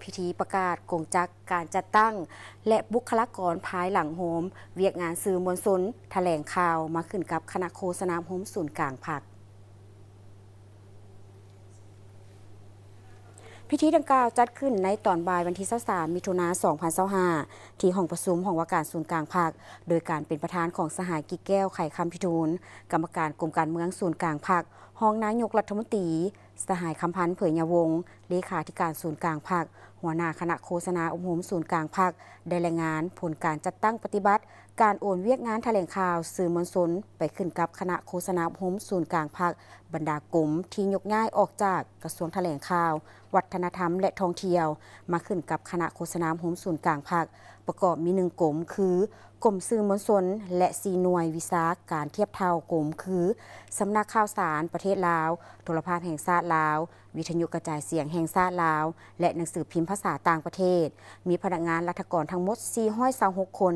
ພິທີປະກາດກົງຈັກການຈັດຕັ້ງ ແລະ ບຸກຄະລາກອນພາຍຫຼັງໂຮມວຽກງານສື່ມວນຊົນ, ຖະແຫຼງຂ່າວ ມາຂຶ້ນກັບຄະນະໂຄສະນາອົບຮົມສູນກາງພັກ. ພິທີດັ່ງກ່າວຈັດຂຶ້ນໃນຕອນບ່າຍວັນທີຊາວສາມ ມິຖຸນາ ສອງພັນຊາວຫ້າ ທີ່ຫ້ອງປະຊຸມຫ້ອງວ່າການສູນກາງພັກ ໂດຍການເປັນປະທານຂອງສະຫາຍ ກິດແກ້ວ ໄຂຄຳພິທູນ ກຳມະການກົມການເມືອງສູນກາງພັກ, ຮອງນາຍົກລັດຖະມົນຕີ, ສະຫາຍ ຄຳພັນ ເຜີຍຍາວົງ ເລຂາທິການສູນກາງພັກ, ຫົວໜ້າຄະນະໂຄສະນາອົບຮົມສູນກາງພັກ ໄດ້ລາຍງານຜົນການຈັດຕັ້ງປະຕິບັດ ການໂອນວຽກງານຖະແຫຼງຂ່າວສື່ມວນຊົນໄປຂຶ້ນກັບຄະນະໂຄສະນາອົບຮົມສູນກາງພັກ ບັນດາກົມທີ່ຍົກຍ້າຍອອກຈາກກະຊວງຖະແຫຼງຂ່າວ, ວັດທະນະທຳ ແລະ ທ່ອງທ່ຽວ ມາຂຶ້ນກັບຄະນະໂຄສະນາອົບຮົມສູນກາງພັກ ປະກອບມີໜຶ່ງກົມ ຄື ກົມສື່ມວນຊົນ ແລະ ສີ່ໜ່ວຍວິຊາການທຽບເທົ່າກົມ ຄື ສຳນັກຂ່າວສານປະເທດລາວ, ໂທລະພາບແຫ່ງຊາດລາວ, ວິທະຍຸກະຈາຍສຽງແຫ່ງຊາດລາວ ແລະ ໜັງສືພິມພາສາຕ່າງປະເທດ, ມີພະນັກງານລັດຖະກອນທັງໝົດສີ່ຮ້ອຍຊາວຫົກຄົນ,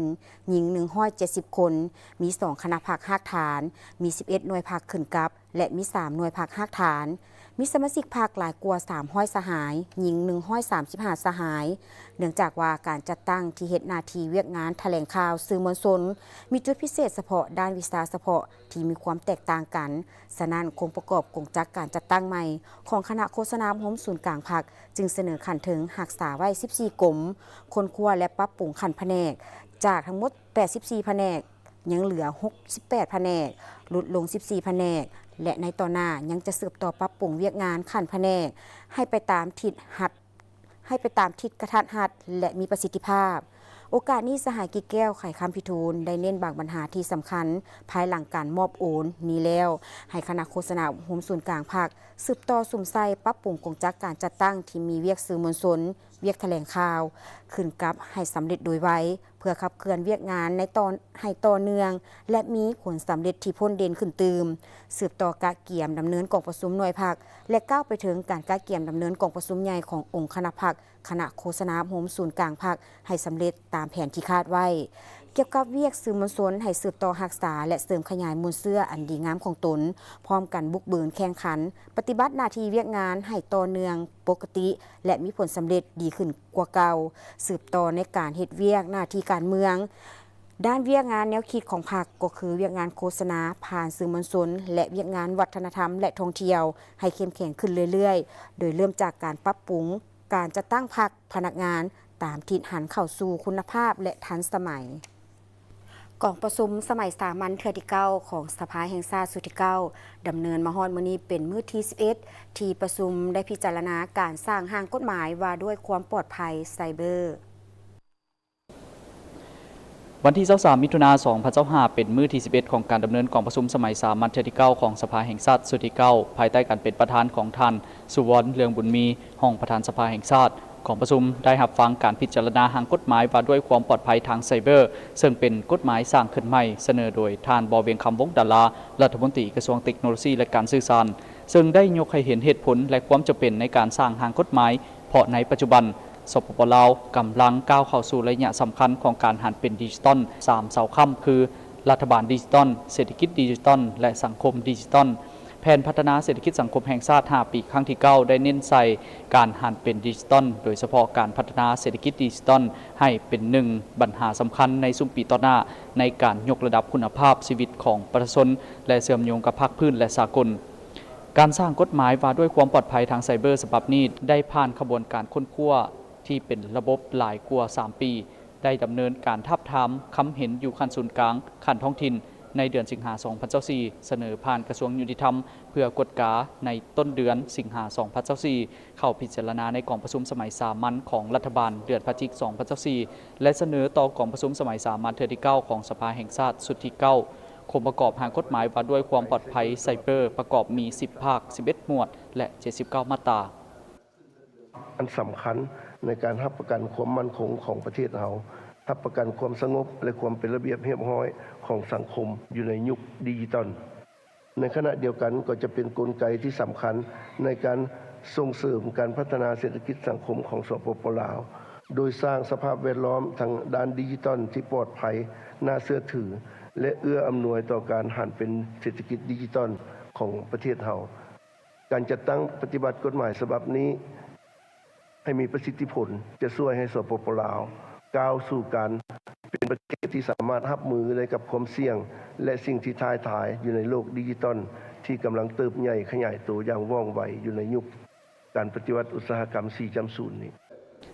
ຍິງໜຶ່ງຮ້ອຍເຈັດສິບຄົນ, ມີສອງຄະນະພັກຮາກຖານ, ມີສິບເອັດໜ່ວຍພັກຂຶ້ນກັບ ແລະ ມີສາມໜ່ວຍພັກຮາກຖານ, ມີສະມາຊິກພັກຫຼາຍກວ່າສາມຮ້ອຍສະຫາຍ, ຍິງໜຶ່ງຮ້ອຍສາມສິບຫ້າສະຫາຍ. ເນື່ອງຈາກວ່າການຈັດຕັ້ງທີ່ເຮັດໜ້າທີ່ວຽກງານຖະແຫຼງຂ່າວສື່ມວນຊົນ ມີຈຸດພິເສດສະເພາະດ້ານວິຊາສະເພາະ ທີ່ມີຄວາມແຕກຕ່າງກັນ. ສະນັ້ນ, ໂຄງປະກອບກົງຈັກການຈັດຕັ້ງໃໝ່ຂອງຄະນະໂຄສະນາອົບຮົມສູນກາງພັກ ຈຶ່ງສະເໜີຂັ້ນເທິງຮັກສາໄວ້ສິບສີ່ກົມ, ຄົ້ນຄວ້າ ແລະ ປັບປຸງຂັ້ນພະແນກ ຈາກທັງໝົດແປດສິບສີ່ພະແນກ ຍັງເຫຼືອຫົກສິບແປດພະແນກ, ຫຼຸດລົງສິບສີ່ພະແນກ ແລະ ໃນຕໍ່ໜ້າຍັງຈະສືບຕໍ່ປັບປຸງວຽກງານຂັ້ນພະແນກ ໃຫ້ໄປຕາມທິດຮັດ ໃຫ້ໄປຕາມທິດກະທັດຮັດ ແລະ ມີປະສິດທິພາບ. ໂອກາດນີ້ ສະຫາຍ ກິດແກ້ວ ໄຂຄຳພິທູນ ໄດ້ເນັ້ນບາງບັນຫາທີ່ສຳຄັນ ພາຍຫຼັງການມອບໂອນນີ້ແລ້ວ ໃຫ້ຄະນະໂຄສະນາອົບຮົມສູນກາງພັກ ສືບຕໍ່ສຸມໃສ່ປັບປຸງກົງຈັກການຈັດຕັ້ງທີ່ມີວຽກສື່ມວນຊົນ, ວຽກຖະແຫຼງຂ່າວ ຂຶ້ນກັບໃຫ້ສຳເລັດໂດຍໄວ ເພື່ອຂັບເຄື່ອນວຽກງານໃນຕໍ່ ໃຫ້ຕໍ່ເນື່ອງ ແລະ ມີຜົນສຳເລັດທີ່ພົ້ນເດັ່ນຂຶ້ນຕື່ມ, ສືບຕໍ່ກະກຽມດຳເນີນກອງປະຊຸມໜ່ວຍພັກ ແລະ ກ້າວໄປເຖິງການກະກຽມດຳເນີນກອງປະຊຸມໃຫຍ່ຂອງອົງຄະນະພັກ, ຄະນະໂຄສະນາອົບຮົມສູນກາງພັກ ໃຫ້ສຳເລັດຕາມແຜນທີ່ຄາດໄວ້. ກ່ຽວກັບວຽກສື່ມວນຊົນ ໃຫ້ສືບຕໍ່ຮັກສາ ແລະ ເສີມຂະຫຍາຍມູນເຊື້ອອັນດີງາມຂອງຕົນ, ພ້ອມກັນບຸກບືນແຂ່ງຂັນ ປະຕິບັດໜ້າທີ່ວຽກງານໃຫ້ຕໍ່ເນື່ອງປົກກະຕິ ແລະ ມີຜົນສຳເລັດດີຂຶ້ນກວ່າເກົ່າ, ສືບຕໍ່ໃນການເຮັດວຽກໜ້າທີ່ການເມືອງ. ດ້ານວຽກງານແນວຄິດຂອງພັກ ກໍຄືວຽກງານໂຄສະນາຜ່ານສື່ມວນຊົນ ແລະ ວຽກງານວັດທະນະທຳ ແລະ ທ່ອງທ່ຽວ ໃຫ້ເຂັ້ມແຂງຂຶ້ນເລື້ອຍໆ, ໂດຍເລີ່ມຈາກການປັບປຸງການຈັດຕັ້ງພັກ, ພະນັກງານ ຕາມທິດຫັນເຂົ້າສູ່ຄຸນນະພາບ ແລະ ທັນສະໄໝ. ກອງປະຊຸມສະໄໝສາມັນເທື່ອທີເກົ້າຂອງສະພາແຫ່ງຊາດຊຸດທີເກົ້າ ດຳເນີນມາຮອດມື້ນີ້ເປັນມື້ທີສິບເອັດ ທີ່ປະຊຸມໄດ້ພິຈາລະນາການສ້າງຮ່າງກົດໝາຍວ່າດ້ວຍຄວາມປອດໄພໄຊເບີ. ວັນທີຊາວສາມ ມິຖຸນາ ສອງພັນຊາວຫ້າ ເປັນມື້ທີສິບເອັດຂອງການດຳເນີນກອງປະຊຸມສະໄໝສາມັນເທື່ອທີເກົ້າຂອງສະພາແຫ່ງຊາດຊຸດທີເກົ້າ ພາຍໃຕ້ການເປັນປະທານຂອງທ່ານ ສຸວອນ ເລືອງບຸນມີ ຮອງປະທານສະພາແຫ່ງຊາດ. ກອງປະຊຸມໄດ້ຮັບຟັງການພິຈາລະນາຮ່າງກົດໝາຍວ່າດ້ວຍຄວາມປອດໄພທາງໄຊເບີ ເຊິ່ງເປັນກົດໝາຍສ້າງຂຶ້ນໃໝ່ ສະເໜີໂດຍທ່ານ ບໍ່ວຽງຄຳ ວົງດາລາ ລັດຖະມົນຕີກະຊວງເຕັກໂນໂລຊີ ແລະ ການສື່ສານ ເຊິ່ງໄດ້ຍົກໃຫ້ເຫັນເຫດຜົນ ແລະ ຄວາມຈຳເປັນໃນການສ້າງຮ່າງກົດໝາຍ ເພາະໃນປັດຈຸບັນ ສປປ ລາວ ກຳລັງກ້າວເຂົ້າສູ່ໄລຍະສຳຄັນຂອງການຫັນເປັນດິຈິຕອນ ສາມເສົາຄ້ຳ ຄື ລັດຖະບານດິຈິຕອນ, ເສດຖະກິດດິຈິຕອນ ແລະ ສັງຄົມດິຈິຕອນ. ແຜນພັດທະນາເສດຖະກິດສັງຄົມແຫ່ງຊາດຫ້າປີຄັ້ງທີເກົ້າ ໄດ້ເນັ້ນໃສ່ການຫັນເປັນດິຈິຕອນ, ໂດຍສະເພາະການພັດທະນາເສດຖະກິດດິຈິຕອນ ໃຫ້ເປັນໜຶ່ງບັນຫາສຳຄັນໃນຊຸມປີຕໍ່ໜ້າ ໃນການຍົກລະດັບຄຸນນະພາບຊີວິດຂອງປະຊາຊົນ ແລະ ເຊື່ອມໂຍງກັບພາກພື້ນ ແລະ ສາກົນ. ການສ້າງກົດໝາຍວ່າດ້ວຍຄວາມປອດໄພທາງໄຊເບີສະບັບນີ້ ໄດ້ຜ່ານຂະບວນການຄົ້ນຄວ້າທີ່ເປັນລະບົບຫຼາຍກວ່າສາມປີ, ໄດ້ດຳເນີນການທາບທາມຄຳເຫັນຢູ່ຂັ້ນສູນກາງ, ຂັ້ນທ້ອງຖິ່ນ ໃນເດືອນສິງຫາ ສອງພັນຊາວສີ່ ສະເໜີຜ່ານກະຊວງຍຸຕິທຳ ເພື່ອກວດກາໃນຕົ້ນເດືອນສິງຫາ ສອງພັນຊາວສີ່ ເຂົ້າພິຈາລະນາໃນກອງປະຊຸມສະໄໝສາມັນຂອງລັດຖະບານເດືອນພະຈິກ ສອງພັນຊາວສີ່ ແລະ ສະເໜີຕໍ່ກອງປະຊຸມສະໄໝສາມັນເທື່ອທີເກົ້າຂອງສະພາແຫ່ງຊາດຊຸດທີເກົ້າ. ໂຄງປະກອບຮ່າງກົດໝາຍວ່າດ້ວຍຄວາມປອດໄພໄຊເບີ ປະກອບມີສິບພາກ, ສິບເອັດໝວດ ແລະ ເຈັດສິບເກົ້າມາດຕາ. ອັນສຳຄັນໃນການຮັບປະກັນຄວາມໝັ້ນຄົງຂອງປະເທດເຮົາ, ຮັບປະກັນຄວາມສະຫງົບ ແລະ ຄວາມເປັນລະບຽບຮຽບຮ້ອຍຂອງສັງຄົມຢູ່ໃນຍຸກດິຈິຕອນ. ໃນຂະນະດຽວກັນກໍຈະເປັນກົນໄກທີ່ສຳຄັນໃນການສົ່ງເສີມການພັດທະນາເສດຖະກິດສັງຄົມຂອງ ສປປ ລາວ, ໂດຍສ້າງສະພາບແວດລ້ອມທາງດ້ານດິຈິຕອນທີ່ປອດໄພ, ໜ້າເຊື່ອຖື ແລະ ເອື້ອອຳນວຍຕໍ່ການຫັນເປັນເສດຖະກິດດິຈິຕອນຂອງປະເທດເຮົາ. ການຈັດຕັ້ງປະຕິບັດກົດໝາຍສະບັບນີ້ ໃຫ້ມີປະສິດທິຜົນ ຈະຊ່ວຍໃຫ້ ສປປ ລາວ ກ້າວສູ່ການເປັນປະເທດທີ່ສາມາດຮັບມືໄດ້ກັບຄວາມສ່ຽງ ແລະ ສິ່ງທີ່ທ້າທາຍຢູ່ໃນໂລກດິຈິຕອນທີ່ກຳລັງເຕີບໃຫຍ່ຂະຫຍາຍໂຕຢ່າງວ່ອງໄວຢູ່ໃນຍຸກການປະຕິວັດອຸດສາຫະກຳ ສີ່ຈຸດສູນ ນີ້.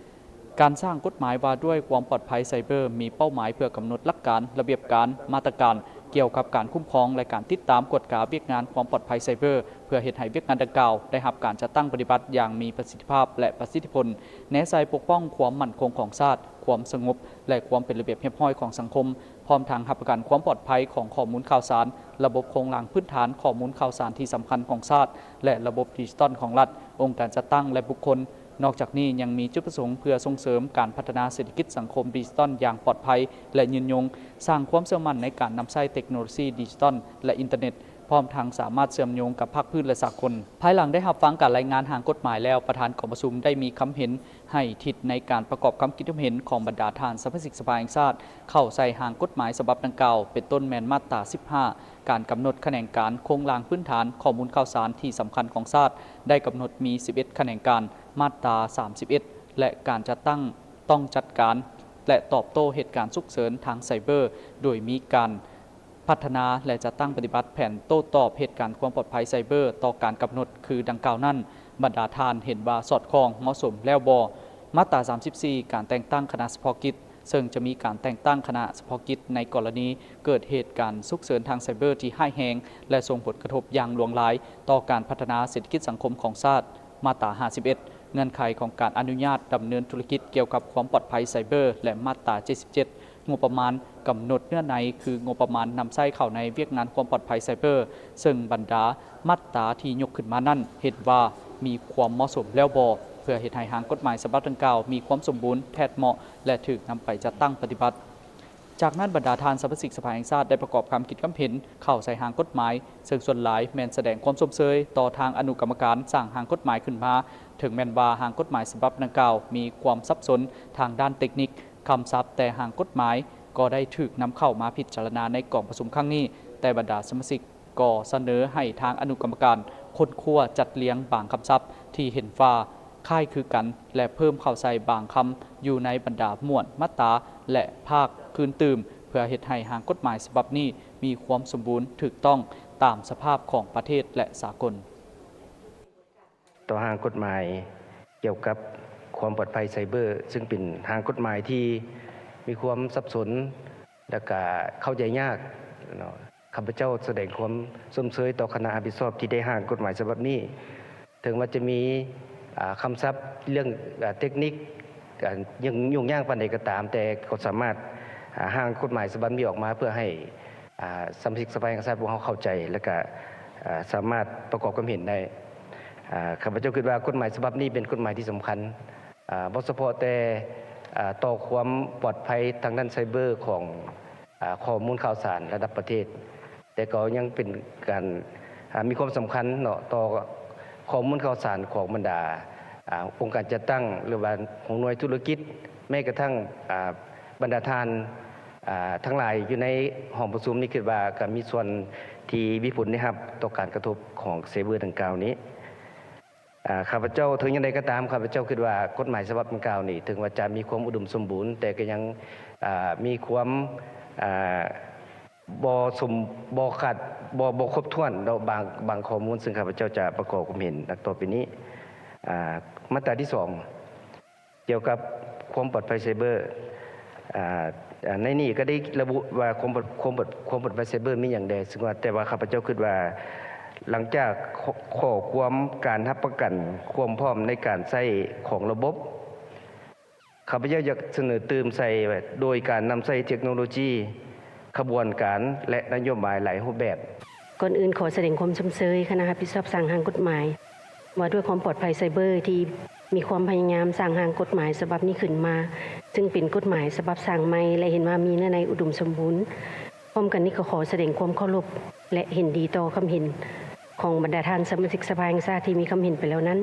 ການສ້າງກົດໝາຍວ່າດ້ວຍຄວາມປອດໄພໄຊເບີ ມີເປົ້າໝາຍເພື່ອກຳນົດຫຼັກການ, ລະບຽບການ, ມາດຕະການ ກ່ຽວກັບການຄຸ້ມຄອງ ແລະ ການຕິດຕາມກວດກາວຽກງານຄວາມປອດໄພໄຊເບີ ເພື່ອເຮັດໃຫ້ວຽກງານດັ່ງກ່າວໄດ້ຮັບການຈັດຕັ້ງປະຕິບັດຢ່າງມີປະສິດທິພາບ ແລະ ປະສິດທິຜົນ, ແນໃສ່ປົກປ້ອງຄວາມໝັ້ນຄົງຂອງຊາດ, ຄວາມສະຫງົບ ແລະ ຄວາມເປັນລະບຽບຮຽບຮ້ອຍຂອງສັງຄົມ, ພ້ອມທັງຮັບປະກັນຄວາມປອດໄພຂອງຂໍ້ມູນຂ່າວສານ, ລະບົບໂຄງລ່າງພື້ນຖານຂໍ້ມູນຂ່າວສານທີ່ສຳຄັນຂອງຊາດ ແລະ ລະບົບດິຈິຕອນຂອງລັດ, ອົງການຈັດຕັ້ງ ແລະ ບຸກຄົນ. ນອກຈາກນີ້ຍັງມີຈຸດປະສົງເພື່ອສົ່ງເສີມການພັດທະນາເສດຖະກິດສັງຄົມດິຈິຕອນຢ່າງປອດໄພ ແລະ ຍືນຍົງ, ສ້າງຄວາມເຊື່ອໝັ້ນໃນການນຳໃຊ້ເຕັກໂນໂລຊີດິຈິຕອນ ແລະ ອິນເຕີເນັດ, ພ້ອມທັງສາມາດເຊື່ອມໂຍງກັບພາກພື້ນ ແລະ ສາກົນ. ພາຍຫຼັງໄດ້ຮັບຟັງການລາຍງານຮ່າງກົດໝາຍແລ້ວ, ປະທານກອງປະຊຸມໄດ້ມີຄຳເຫັນໃຫ້ທິດໃນການປະກອບຄຳຄິດຄຳເຫັນຂອງບັນດາທ່ານສະມາຊິກສະພາແຫ່ງຊາດ ເຂົ້າໃສ່ຮ່າງກົດໝາຍສະບັບດັ່ງກ່າວ, ເປັນຕົ້ນແມ່ນມາດຕາສິບຫ້າ ການກຳນົດຂະແໜງການໂຄງລ່າງພື້ນຖານຂໍ້ມູນຂ່າວສານທີ່ສຳຄັນຂອງຊາດ ໄດ້ກຳນົດມີສິບເອັດຂະແໜງການ, ມາດຕາສາມສິບເອັດ ແລະ ການຈັດຕັ້ງ ຕ້ອງຈັດການ ແລະ ຕອບໂຕ້ເຫດການສຸກເສີນທາງໄຊເບີ ໂດຍມີການພັດທະນາ ແລະ ຈັດຕັ້ງປະຕິບັດແຜນໂຕ້ຕອບເຫດການຄວາມປອດໄພໄຊເບີຕໍ່ການກຳນົດຄືດັ່ງກ່າວນັ້ນ, ບັນດາທ່ານເຫັນວ່າສອດຄ່ອງ, ເໝາະສົມແລ້ວບໍ່? ມາດຕາສາມສິບສີ່ ການແຕ່ງຕັ້ງຄະນະສະເພາະກິດ, ເຊິ່ງຈະມີການແຕ່ງຕັ້ງຄະນະສະເພາະກິດໃນກໍລະນີເກີດເຫດການສຸກເສີນທາງໄຊເບີທີ່ຮ້າຍແຮງ ແລະ ສົ່ງຜົນກະທົບຢ່າງຫຼວງຫຼາຍຕໍ່ການພັດທະນາເສດຖະກິດສັງຄົມຂອງຊາດ. ມາດຕາຫ້າສິບເອັດ ເງື່ອນໄຂຂອງການອະນຸຍາດດຳເນີນທຸລະກິດກ່ຽວກັບຄວາມປອດໄພໄຊເບີ ແລະ ມາດຕາເຈັດສິບເຈັດ ງົບປະມານກຳນົດເນື້ອໃນ ຄືງົບປະມານນຳໃຊ້ເຂົ້າໃນວຽກງານຄວາມປອດໄພໄຊເບີ, ເຊິ່ງບັນດາມາດຕາທີ່ຍົກຂຶ້ນມານັ້ນ ເຫັນວ່າມີຄວາມເໝາະສົມແລ້ວບໍ່ ເພື່ອເຮັດໃຫ້ຮ່າງກົດໝາຍສະບັບດັ່ງກ່າວມີຄວາມສົມບູນ, ແທດເໝາະ ແລະ ຖືກນຳໄປຈັດຕັ້ງປະຕິບັດ. ຈາກນັ້ນ ບັນດາທ່ານສະມາຊິກສະພາແຫ່ງຊາດໄດ້ປະກອບຄຳຄິດຄຳເຫັນເຂົ້າໃສ່ຮ່າງກົດໝາຍ, ເຊິ່ງສ່ວນຫຼາຍແມ່ນສະແດງຄວາມຊົມເຊີຍຕໍ່ທາງອະນຸກຳມະການສ້າງຮ່າງກົດໝາຍຂຶ້ນມາ, ເຖິງແມ່ນວ່າຮ່າງກົດໝາຍສະບັບດັ່ງກ່າວມີຄວາມສັບສົນທາງດ້ານເຕັກນິກ, ຄຳສັບ, ແຕ່ຮ່າງກົດໝາຍກໍໄດ້ຖືກນຳເຂົ້າມາພິຈາລະນາໃນກອງປະຊຸມຄັ້ງນີ້, ແຕ່ບັນດາສະມາຊິກ ກໍສະເໜີໃຫ້ທາງອະນຸກຳມະການຄົ້ນຄວ້າຈັດລຽງບາງຄຳສັບທີ່ເຫັນວ່າຄ້າຍຄືກັນ ແລະ ເພີ່ມເຂົ້າໃສ່ບາງຄຳຢູ່ໃນບັນດາໝວດ, ມາດຕາ ແລະ ພາກຄືນຕື່ມ, ເພື່ອເຮັດໃຫ້ຮ່າງກົດໝາຍສະບັບນີ້ມີຄວາມສົມບູນ, ຖືກຕ້ອງຕາມສະພາບຂອງປະເທດ ແລະ ສາກົນ. ຕໍ່ຮ່າງກົດໝາຍກ່ຽວກັບຄວາມປອດໄພໄຊເບີ, ເຊິ່ງເປັນຮ່າງກົດໝາຍທີ່ມີຄວາມສັບສົນ ແລະ ກະເຂົ້າໃຈຍາກເນາະ. ຂ້າພະເຈົ້າສະແດງຄວາມຊົມເຊີຍຕໍ່ຄະນະຮັບຜິດຊອບທີ່ໄດ້ຮ່າງກົດໝາຍສະບັບນີ້. ເຖິງວ່າຈະມີ ອາ ຄຳສັບເລື່ອງ ອາ ເຕັກນິກ ອາ ຫຍຸ້ງ ຫຍຸ້ງຍາກປານໃດກໍຕາມ, ແຕ່ກໍສາມາດ ອາ ຮ່າງກົດໝາຍສະບັບນີ້ອອກມາ ເພື່ອໃຫ້ ອາ ສະມາຊິກສະພາແຫ່ງຊາດພວກເຮົາເຂົ້າໃຈ ແລະ ກະ ອາ ສາມາດປະກອບຄວາມເຫັນໄດ້. ອາ ຂ້າພະເຈົ້າຄິດວ່າກົດໝາຍສະບັບນີ້ເປັນກົດໝາຍທີ່ສຳຄັນ ອາ ບໍ່ສະເພາະແຕ່ ອາ ຕໍ່ຄວາມປອດໄພທາງດ້ານໄຊເບີຂອງ ອາ ຂໍ້ມູນຂ່າວສານລະດັບປະເທດ, ແຕ່ກໍຍັງເປັນການ ອາ ມີຄວາມສຳຄັນເນາະ ຕໍ່ຂໍ້ມູນຂ່າວສານຂອງບັນດາ ອາ ອົງການຈັດຕັ້ງ ຫຼືວ່າຫົວໜ່ວຍທຸລະກິດ, ແມ້ກະທັ້ງ ອາ ບັນດາທ່ານ ອາ ທັງຫຼາຍຢູ່ໃນຫ້ອງປະຊຸມນີ້ ຄິດວ່າກໍມີສ່ວນທີ່ມີຜົນໄດ້ຮັບຕໍ່ການກະທົບຂອງໄຊເບີດັ່ງກ່າວນີ້. ອາ ຂ້າພະເຈົ້າ ເຖິງຢ່າງໃດກໍຕາມ ຂ້າພະເຈົ້າຄິດວ່າກົດໝາຍສະບັບດັ່ງກ່າວນີ້ ເຖິງວ່າຈະມີຄວາມອຸດົມສົມບູນ ແຕ່ກໍຍັງ ອາ ມີຄວາມ ອາ ບໍ່ສົມ ບໍ່ຂາດ ບໍ່ ບໍ່ຄົບຖ້ວນເນາະ ບາງ ບາງຂໍ້ມູນ ເຊິ່ງຂ້າພະເຈົ້າຈະປະກອບຄວາມເຫັນດັ່ງຕໍ່ໄປນີ້. ອາ ມາດຕາທີສອງ ກ່ຽວກັບຄວາມປອດໄພໄຊເບີ ອາ ໃນນີ້ກໍໄດ້ລະບຸວ່າຄວາມ ຄວາມ ຄວາມປອດໄພໄຊເບີມີຫຍັງແດ່ ເຊິ່ງວ່າ ແຕ່ວ່າຂ້າພະເຈົ້າຄິດວ່າ ຫຼັງຈາກຂໍ້ ຂໍ້ຄວາມການຮັບປະກັນຄວາມພ້ອມໃນການໃຊ້ຂອງລະບົບ, ຂ້າພະເຈົ້າຢາກສະເໜີຕື່ມໃສ່ ໂດຍການນຳໃຊ້ເທັກໂນໂລຢີ, ຂະບວນການ ແລະ ນະໂຍບາຍຫຼາຍຮູບແບບ. ກ່ອນອື່ນຂໍສະແດງຄວາມຊົມເຊີຍຄະນະຮັບຜິດຊອບສ້າງຮ່າງກົດໝາຍ ວ່າດ້ວຍຄວາມປອດໄພໄຊເບີ ທີ່ມີຄວາມພະຍາຍາມສ້າງຮ່າງກົດໝາຍສະບັບນີ້ຂຶ້ນມາ, ຊຶ່ງເປັນກົດໝາຍສະບັບສ້າງໃໝ່ ແລະ ເຫັນວ່າມີເນື້ອໃນອຸດົມສົມບູນ. ພ້ອມກັນນີ້ກໍຂໍສະແດງຄວາມເຄົາລົບ ແລະ ເຫັນດີຕໍ່ຄຳເຫັນຂອງບັນດາທ່ານສະມາຊິກສະພາແຫ່ງຊາດທີ່ມີຄຳເຫັນໄປແລ້ວນັ້ນ.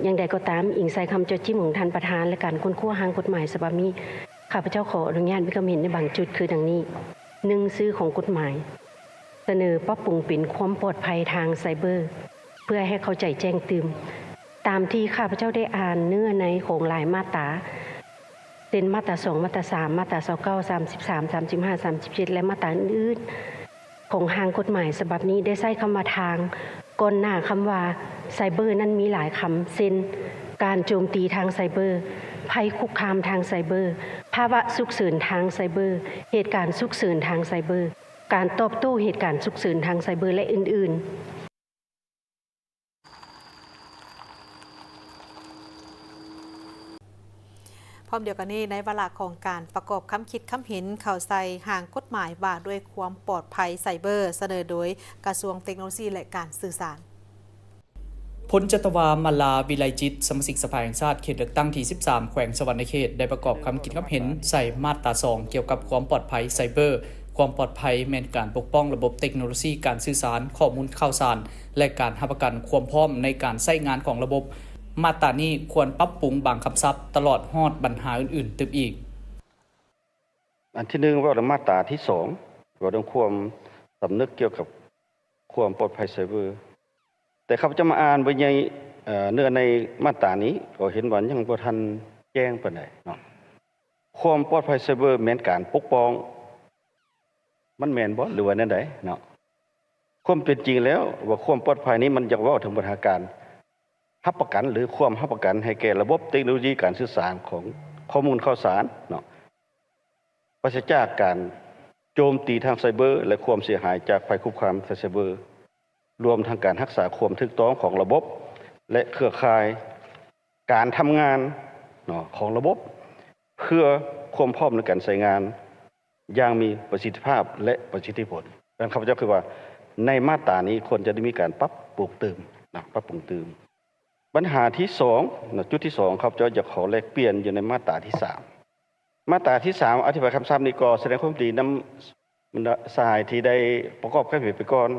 ຢ່າງໃດກໍຕາມ, ອີງໃສ່ຄຳເຈາະຈິ້ມຂອງທ່ານປະທານ ແລະ ການຄົ້ນຄວ້າຮ່າງກົດໝາຍສະບັບນີ້, ຂ້າພະເຈົ້າຂໍອະນຸຍາດມີຄຳເຫັນໃນບາງຈຸດຄືດັ່ງນີ້. ໜຶ່ງ, ຊື່ຂອງກົດໝາຍ ສະເໜີປັບປຸງເປັນຄວາມປອດໄພທາງໄຊເບີ ເພື່ອໃຫ້ເຂົ້າໃຈແຈ້ງຕື່ມ. ຕາມທີ່ຂ້າພະເຈົ້າໄດ້ອ່ານເນື້ອໃນຂອງຫຼາຍມາດຕາ ເຊັ່ນ ມາດຕາສອງ ມາດຕາສາມ ມາດຕາຊາວເກົ້າ ສາມສິບສາມ ສາມສິບຫ້າ ສາມສິບເຈັດ ແລະ ມາດຕາອື່ນໆ ຂອງຮ່າງກົດໝາຍສະບັບນີ້ ໄດ້ໃຊ້ຄຳວ່າທາງ ກ່ອນໜ້າຄຳວ່າໄຊເບີນັ້ນມີຫຼາຍຄຳ ເຊັ່ນ ການໂຈມຕີທາງໄຊເບີ, ໄພຄຸກຄາມທາງໄຊເບີ, ພາວະສຸກເສີນທາງໄຊເບີ, ເຫດການສຸກເສີນທາງໄຊເບີ, ການຕອບໂຕ້ເຫດການສຸກເສີນທາງໄຊເບີ ແລະ ອື່ນໆ. ພ້ອມດຽວກັນນີ້, ໃນວາລະຂອງການປະກອບຄຳຄິດຄຳເຫັນເຂົ້າໃສ່ຮ່າງກົດໝາຍວ່າດ້ວຍຄວາມປອດໄພໄຊເບີ, ສະເໜີໂດຍກະຊວງເຕັກໂນໂລຊີ ແລະ ການສື່ສານ. ພົນຈັດຕະວາ ມາລາ ວິໄລຈິດ ສະມາຊິກສະພາແຫ່ງຊາດ ເຂດເລືອກຕັ້ງທີສິບສາມ ແຂວງສະຫວັນນະເຂດ ໄດ້ປະກອບຄຳຄິດຄຳເຫັນໃສ່ມາດຕາສອງ ກ່ຽວກັບຄວາມປອດໄພໄຊເບີ. ຄວາມປອດໄພແມ່ນການປົກປ້ອງລະບົບເຕັກໂນໂລຊີການສື່ສານ, ຂໍ້ມູນຂ່າວສານ ແລະ ການຮັບປະກັນຄວາມພ້ອມໃນການໃຊ້ງານຂອງລະບົບ. ມາດຕານີ້ຄວນປັບປຸງບາງຄຳສັບ ຕະຫຼອດຮອດບັນຫາອື່ນໆຕື່ມອີກ. ອັນທີໜຶ່ງເວົ້າເລື່ອງມາດຕາທີສອງ ເວົ້າເລື່ອງຄວາມສຳນຶກກ່ຽວກັບຄວາມປອດໄພໄຊເບີ ແຕ່ຂ້າພະເຈົ້າມາອ່ານເບິ່ງໃນເນື້ອໃນມາດຕານີ້ ກໍເຫັນວ່າຍັງບໍ່ທັນແຈ້ງປານໃດເນາະ. ຄວາມປອດໄພໄຊເບີແມ່ນການປົກປ້ອງ ມັນແມ່ນບໍ່ ຫຼືວ່າແນວໃດເນາະ? ຄວາມເປັນຈິງແລ້ວວ່າຄວາມປອດໄພນີ້ມັນຢາກເວົ້າເຖິງບັນຫາການຮັບປະກັນ ຫຼືຄວາມຮັບປະກັນໃຫ້ແກ່ລະບົບເຕັກໂນໂລຢີການສື່ສານຂອງຂໍ້ມູນຂ່າວສານເນາະ ປາສະຈາກການໂຈມຕີທາງໄຊເບີ ແລະຄວາມເສຍຫາຍຈາກໄພຄຸກຄາມທາງໄຊເບີ ລວມທັງການຮັກສາຄວາມຖືກຕ້ອງຂອງລະບົບ ແລະເຄືອຂ່າຍ ການທຳງານເນາະຂອງລະບົບ ເພື່ອຄວາມພ້ອມໃນການໃຊ້ງານຢ່າງມີປະສິດທິພາບ ແລະປະສິດທິຜົນ. ດັ່ງນັ້ນ ຂ້າພະເຈົ້າຄິດວ່າໃນມາດຕານີ້ຄວນຈະໄດ້ມີການປັບປຸງຕື່ມນະ ປັບປຸງຕື່ມ. ບັນຫາທີສອງນະ ຈຸດທີສອງ ຂ້າພະເຈົ້າຢາກຂໍແລກປ່ຽນຢູ່ໃນມາດຕາທີສາມ. ມາດຕາທີສາມ ອະທິບາຍຄຳສັບນີ້ກໍສະແດງຄວາມຍິນດີນຳບັນດາສະຫາຍທີ່ໄດ້ປະກອບຄຳເຫັນໄປກ່ອນ.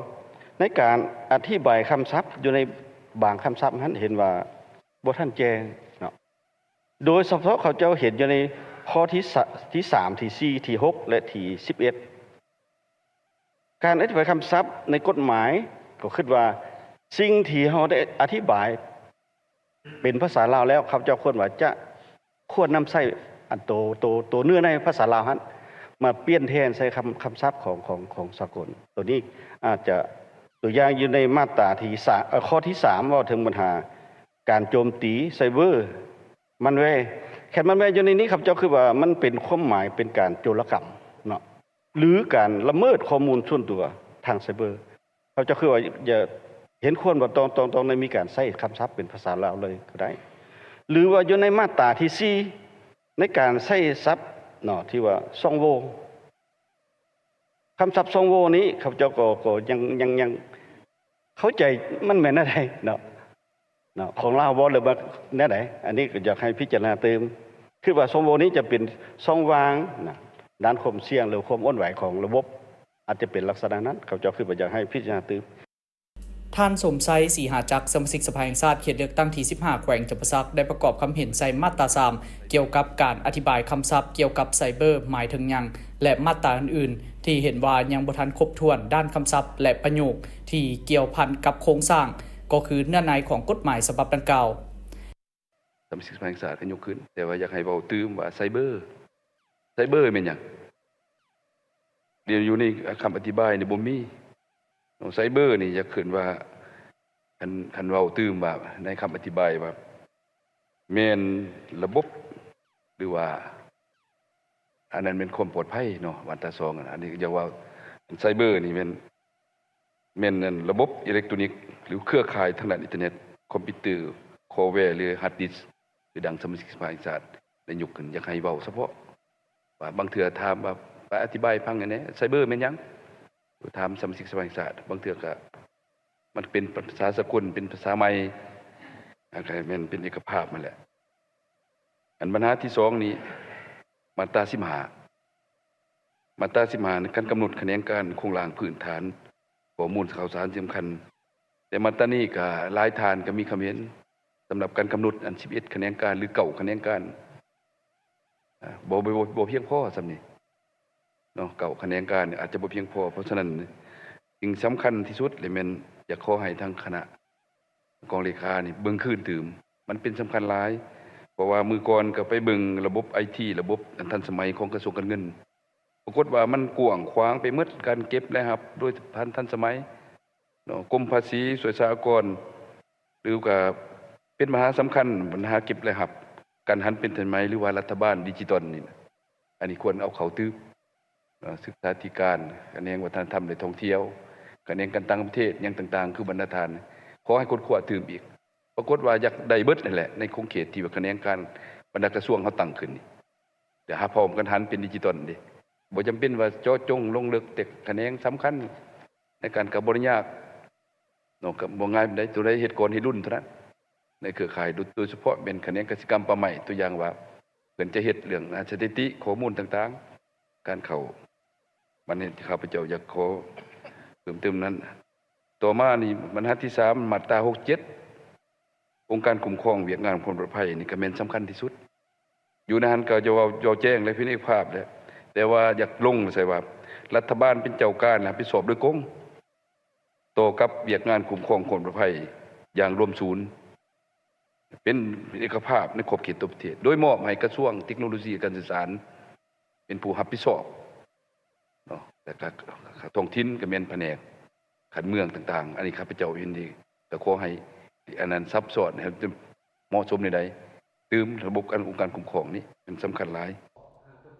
ໃນການອະທິບາຍຄຳສັບຢູ່ໃນບາງຄຳສັບຫັ້ນເຫັນວ່າບໍ່ທັນແຈ້ງເນາະ. ໂດຍສະເພາະເຂົາເຈົ້າເຫັນຢູ່ໃນຂໍ້ທີສາມ ທີສີ່ ທີຫົກ ແລະ ທີສິບເອັດ ການອະທິບາຍຄຳສັບໃນກົດໝາຍ ກໍຄິດວ່າສິ່ງທີ່ເຮົາໄດ້ອະທິບາຍເປັນພາສາລາວແລ້ວ ຂ້າພະເຈົ້າຄວນວ່າຈະຄວນນຳໃຊ້ອັນໂຕ ໂຕ ໂຕເນື້ອໃນພາສາລາວຫັ້ນ ມາປ່ຽນແທນໃສ່ຄຳ ຄຳສັບຂອງ ຂອງ ຂອງສາກົນ. ໂຕນີ້ອາດຈະ ຕົວຢ່າງຢູ່ໃນມາດຕາທີສາມ ເອີ ຂໍ້ທີສາມ ເວົ້າເຖິງບັນຫາການໂຈມຕີໄຊເບີ ມານແວ ແຄນມານແວຢູ່ໃນນີ້ ຂ້າພະເຈົ້າຄິດວ່າມັນເປັນຄວາມໝາຍເປັນການໂຈລະກຳເນາະ ຫຼື ການລະເມີດຂໍ້ມູນສ່ວນຕົວທາງໄຊເບີ. ຂ້າພະເຈົ້າຄິດວ່າຢາກເຫັນຄວນວ່າຕ້ອງ ຕ້ອງ ຕ້ອງໄດ້ມີການໃຊ້ຄຳສັບເປັນພາສາລາວເລີຍກໍໄດ້ ຫຼືວ່າຢູ່ໃນມາດຕາທີສີ່ ໃນການໃຊ້ສັບເນາະ ທີ່ວ່າຊ່ອງໂຫວ່ ຄຳສັບຊ່ອງໂຫວ່ນີ້ ຂ້າພະເຈົ້າກໍ ກໍຍັງ ຍັງ ຍັງເຂົ້າໃຈມັນແມ່ນແນວໃດເນາະ ເນາະ ຂອງລາວບໍ່ ຫຼືວ່າແນວໃດ? ອັນນີ້ກໍຢາກໃຫ້ພິຈາລະນາຕື່ມ. ຄິດວ່າຊ່ອງໂຫວ່ນີ້ຈະເປັນຊ່ອງວ່າງນະ ດ້ານຄວາມສ່ຽງ ຫຼືຄວາມອ່ອນໄຫວຂອງລະບົບ ອາດຈະເປັນລັກສະນະນັ້ນ. ຂ້າພະເຈົ້າຄິດວ່າຢາກໃຫ້ພິຈາລະນາຕື່ມ. ທ່ານ ສົມໄຊ ສີຫາຈັກ ສະມາຊິກສະພາແຫ່ງຊາດ ເຂດເລືອກຕັ້ງທີສິບຫ້າ ແຂວງຈຳປາສັກ ໄດ້ປະກອບຄຳເຫັນໃສ່ມາດຕາສາມ ກ່ຽວກັບການອະທິບາຍຄຳສັບກ່ຽວກັບໄຊເບີໝາຍເຖິງຫຍັງ ແລະ ມາດຕາອື່ນໆ ທີ່ເຫັນວ່າຍັງບໍ່ທັນຄົບຖ້ວນດ້ານຄຳສັບ ແລະ ປະໂຫຍກທີ່ກ່ຽວພັນກັບໂຄງສ້າງ ກໍຄືເນື້ອໃນຂອງກົດໝາຍສະບັບດັ່ງກ່າວ. ສະມາຊິກສະພາແຫ່ງຊາດກໍຍົກຂຶ້ນ ແຕ່ວ່າຢາກໃຫ້ເວົ້າຕື່ມວ່າໄຊເບີ ໄຊເບີແມ່ນຫຍັງ? ດຽວຢູ່ໃນຄຳອະທິບາຍນີ້ບໍ່ມີ. ໄຊເບີນີ້ຢາກຂຶ້ນວ່າ ຄັນ ຄັນເວົ້າຕື່ມວ່າໃນຄຳອະທິບາຍວ່າ ແມ່ນລະບົບ ຫຼືວ່າ ອັນນັ້ນແມ່ນຄວາມປອດໄພເນາະ ມາດຕາສອງ ອັນນີ້ຢາກເວົ້າ ໄຊເບີນີ້ແມ່ນ ແມ່ນອັນລະບົບອີເລັກໂຕຣນິກ ຫຼືເຄືອຂ່າຍທາງດ້ານອິນເຕີເນັດ, ຄອມພິວເຕີ, ຄອມແວ ຫຼືຮາດດິສ ຄືດັ່ງສະມາຊິກສະພາແຫ່ງຊາດໄດ້ຍົກຂຶ້ນ ຢາກໃຫ້ເວົ້າສະເພາະວ່າ ບາງເທື່ອຖາມວ່າ ໄປອະທິບາຍໃຫ້ຟັງແດ່ ໄຊເບີແມ່ນຫຍັງ? ຖາມສະມາຊິກສະພາແຫ່ງຊາດ ບາງເທື່ອກະມັນເປັນພາສາສາກົນ ເປັນພາສາໃໝ່ ອັນກະແມ່ນເປັນເອກະພາບຫັ້ນແຫຼະ. ອັນບັນຫາທີສອງນີ້ ມາດຕາສິບຫ້າ ມາດຕາສິບຫ້າ ການກຳນົດຂະແໜງການໂຄງລ່າງພື້ນຖານຂໍ້ມູນຂ່າວສານທີ່ສຳຄັນ ແຕ່ມາດຕານີ້ກະຫຼາຍທ່ານກະມີຄຳເຫັນ ສຳລັບການກຳນົດອັນສິບເອັດຂະແໜງການ ຫຼືເກົ້າຂະແໜງການ ບໍ່ ບໍ່ ບໍ່ພຽງພໍສ່ຳນີ້ເນາະ ເກົ້າຂະແໜງການອາດຈະບໍ່ພຽງພໍ. ເພາະສະນັ້ນ ສິ່ງສຳຄັນທີ່ສຸດແລະແມ່ນຢາກຂໍໃຫ້ທາງຄະນະ ກອງເລຂານີ້ເບິ່ງຄືນຕື່ມ ມັນເປັນສຳຄັນຫຼາຍ ເພາະວ່າມື້ກ່ອນກໍໄປເບິ່ງລະບົບໄອທີ ລະບົບອັນທັນສະໄໝຂອງກະຊວງການເງິນ ປາກົດວ່າມັນກວ້າງຂວາງໄປໝົດ ການເກັບລາຍຮັບໂດຍທັນ ທັນສະໄໝເນາະ ກົມພາສີ ສ່ວຍສາອາກອນ ຫຼືກະເປັນບັນຫາສຳຄັນ ບັນຫາເກັບລາຍຮັບ ການຫັນເປັນທັນສະໄໝ ຫຼືວ່າລັດຖະບານດິຈິຕອນນີ້ນະ ອັນນີ້ຄວນເອົາເຂົ້າຕື່ມ ເນາະ ສຶກສາທິການ ຂະແໜງວັດທະນະທຳ ແລະ ທ່ອງທ່ຽວ ຂະແໜງການຕ່າງປະເທດ ຫຍັງຕ່າງໆ ຄືບັນດາທ່ານ ຂໍໃຫ້ຄົ້ນຄວ້າຕື່ມອີກ ປາກົດວ່າຢາກໄດ້ເບິດນັ້ນແຫຼະ ໃນຂົງເຂດທີ່ວ່າຂະແໜງການບັນດາກະຊວງເຮົາຕັ້ງຂຶ້ນນີ້ ແຕ່ຫາພ້ອມກັນຫັນເປັນດິຈິຕອນເດ້ ບໍ່ຈຳເປັນວ່າເຈາະຈົງລົງເລິກແຕ່ຂະແໜງສຳຄັນ ໃນການກໍບໍ່ໄດ້ຍາກເນາະ ກໍບໍ່ງ່າຍປານໃດ ຕົວໃດເຮັດກ່ອນເຮັດລຸ້ນເທົ່ານັ້ນ ໃນເຄືອຂ່າຍ ໂດຍສະເພາະແມ່ນຂະແໜງກະສິກຳປ່າໄມ້ ຕົວຢ່າງວ່າ ເພິ່ນຈະເຮັດເລື່ອງສະຖິຕິ ຂໍ້ມູນຕ່າງໆ ການເຂົ້າ ບັດນີ້ຂ້າພະເຈົ້າຢາກຂໍເພີ່ມເຕີມນັ້ນ. ຕໍ່ມານີ້ບັນຫາທີສາມ ມາດຕາຫົກເຈັດ ອົງການຄຸ້ມຄອງວຽກງານຄວາມປອດໄພນີ້ກໍແມ່ນສຳຄັນທີ່ສຸດ ຢູ່ໃນຫັ້ນກໍຈະເວົ້າ ເວົ້າແຈ້ງ ແລະ ພິເນຍພາບແຫຼະ ແຕ່ວ່າຢາກລົງໃສ່ວ່າ ລັດຖະບານເປັນເຈົ້າການ ແລະ ຮັບຜິດຊອບໂດຍກົງ ຕໍ່ກັບວຽກງານຄຸ້ມຄອງຄວາມປອດໄພຢ່າງລວມສູນ ເປັນເອກະພາບໃນຂອບເຂດທົ່ວປະເທດ ໂດຍມອບໃຫ້ກະຊວງເຕັກໂນໂລຊີການສື່ສານ ເປັນຜູ້ຮັບຜິດຊອບເນາະ ແລະກະ ກະທ້ອງຖິ່ນກະແມ່ນພະແນກຂັ້ນເມືອງຕ່າງໆ ອັນນີ້ຂ້າພະເຈົ້າເຫັນດີ ກະຂໍໃຫ້ອັນນັ້ນຊັບຊ້ອນ ໃຫ້ເໝາະສົມແນວໃດ ຕື່ມລະບົບອັນອົງການຄຸ້ມຄອງນີ້ແມ່ນສຳຄັນຫຼາຍ.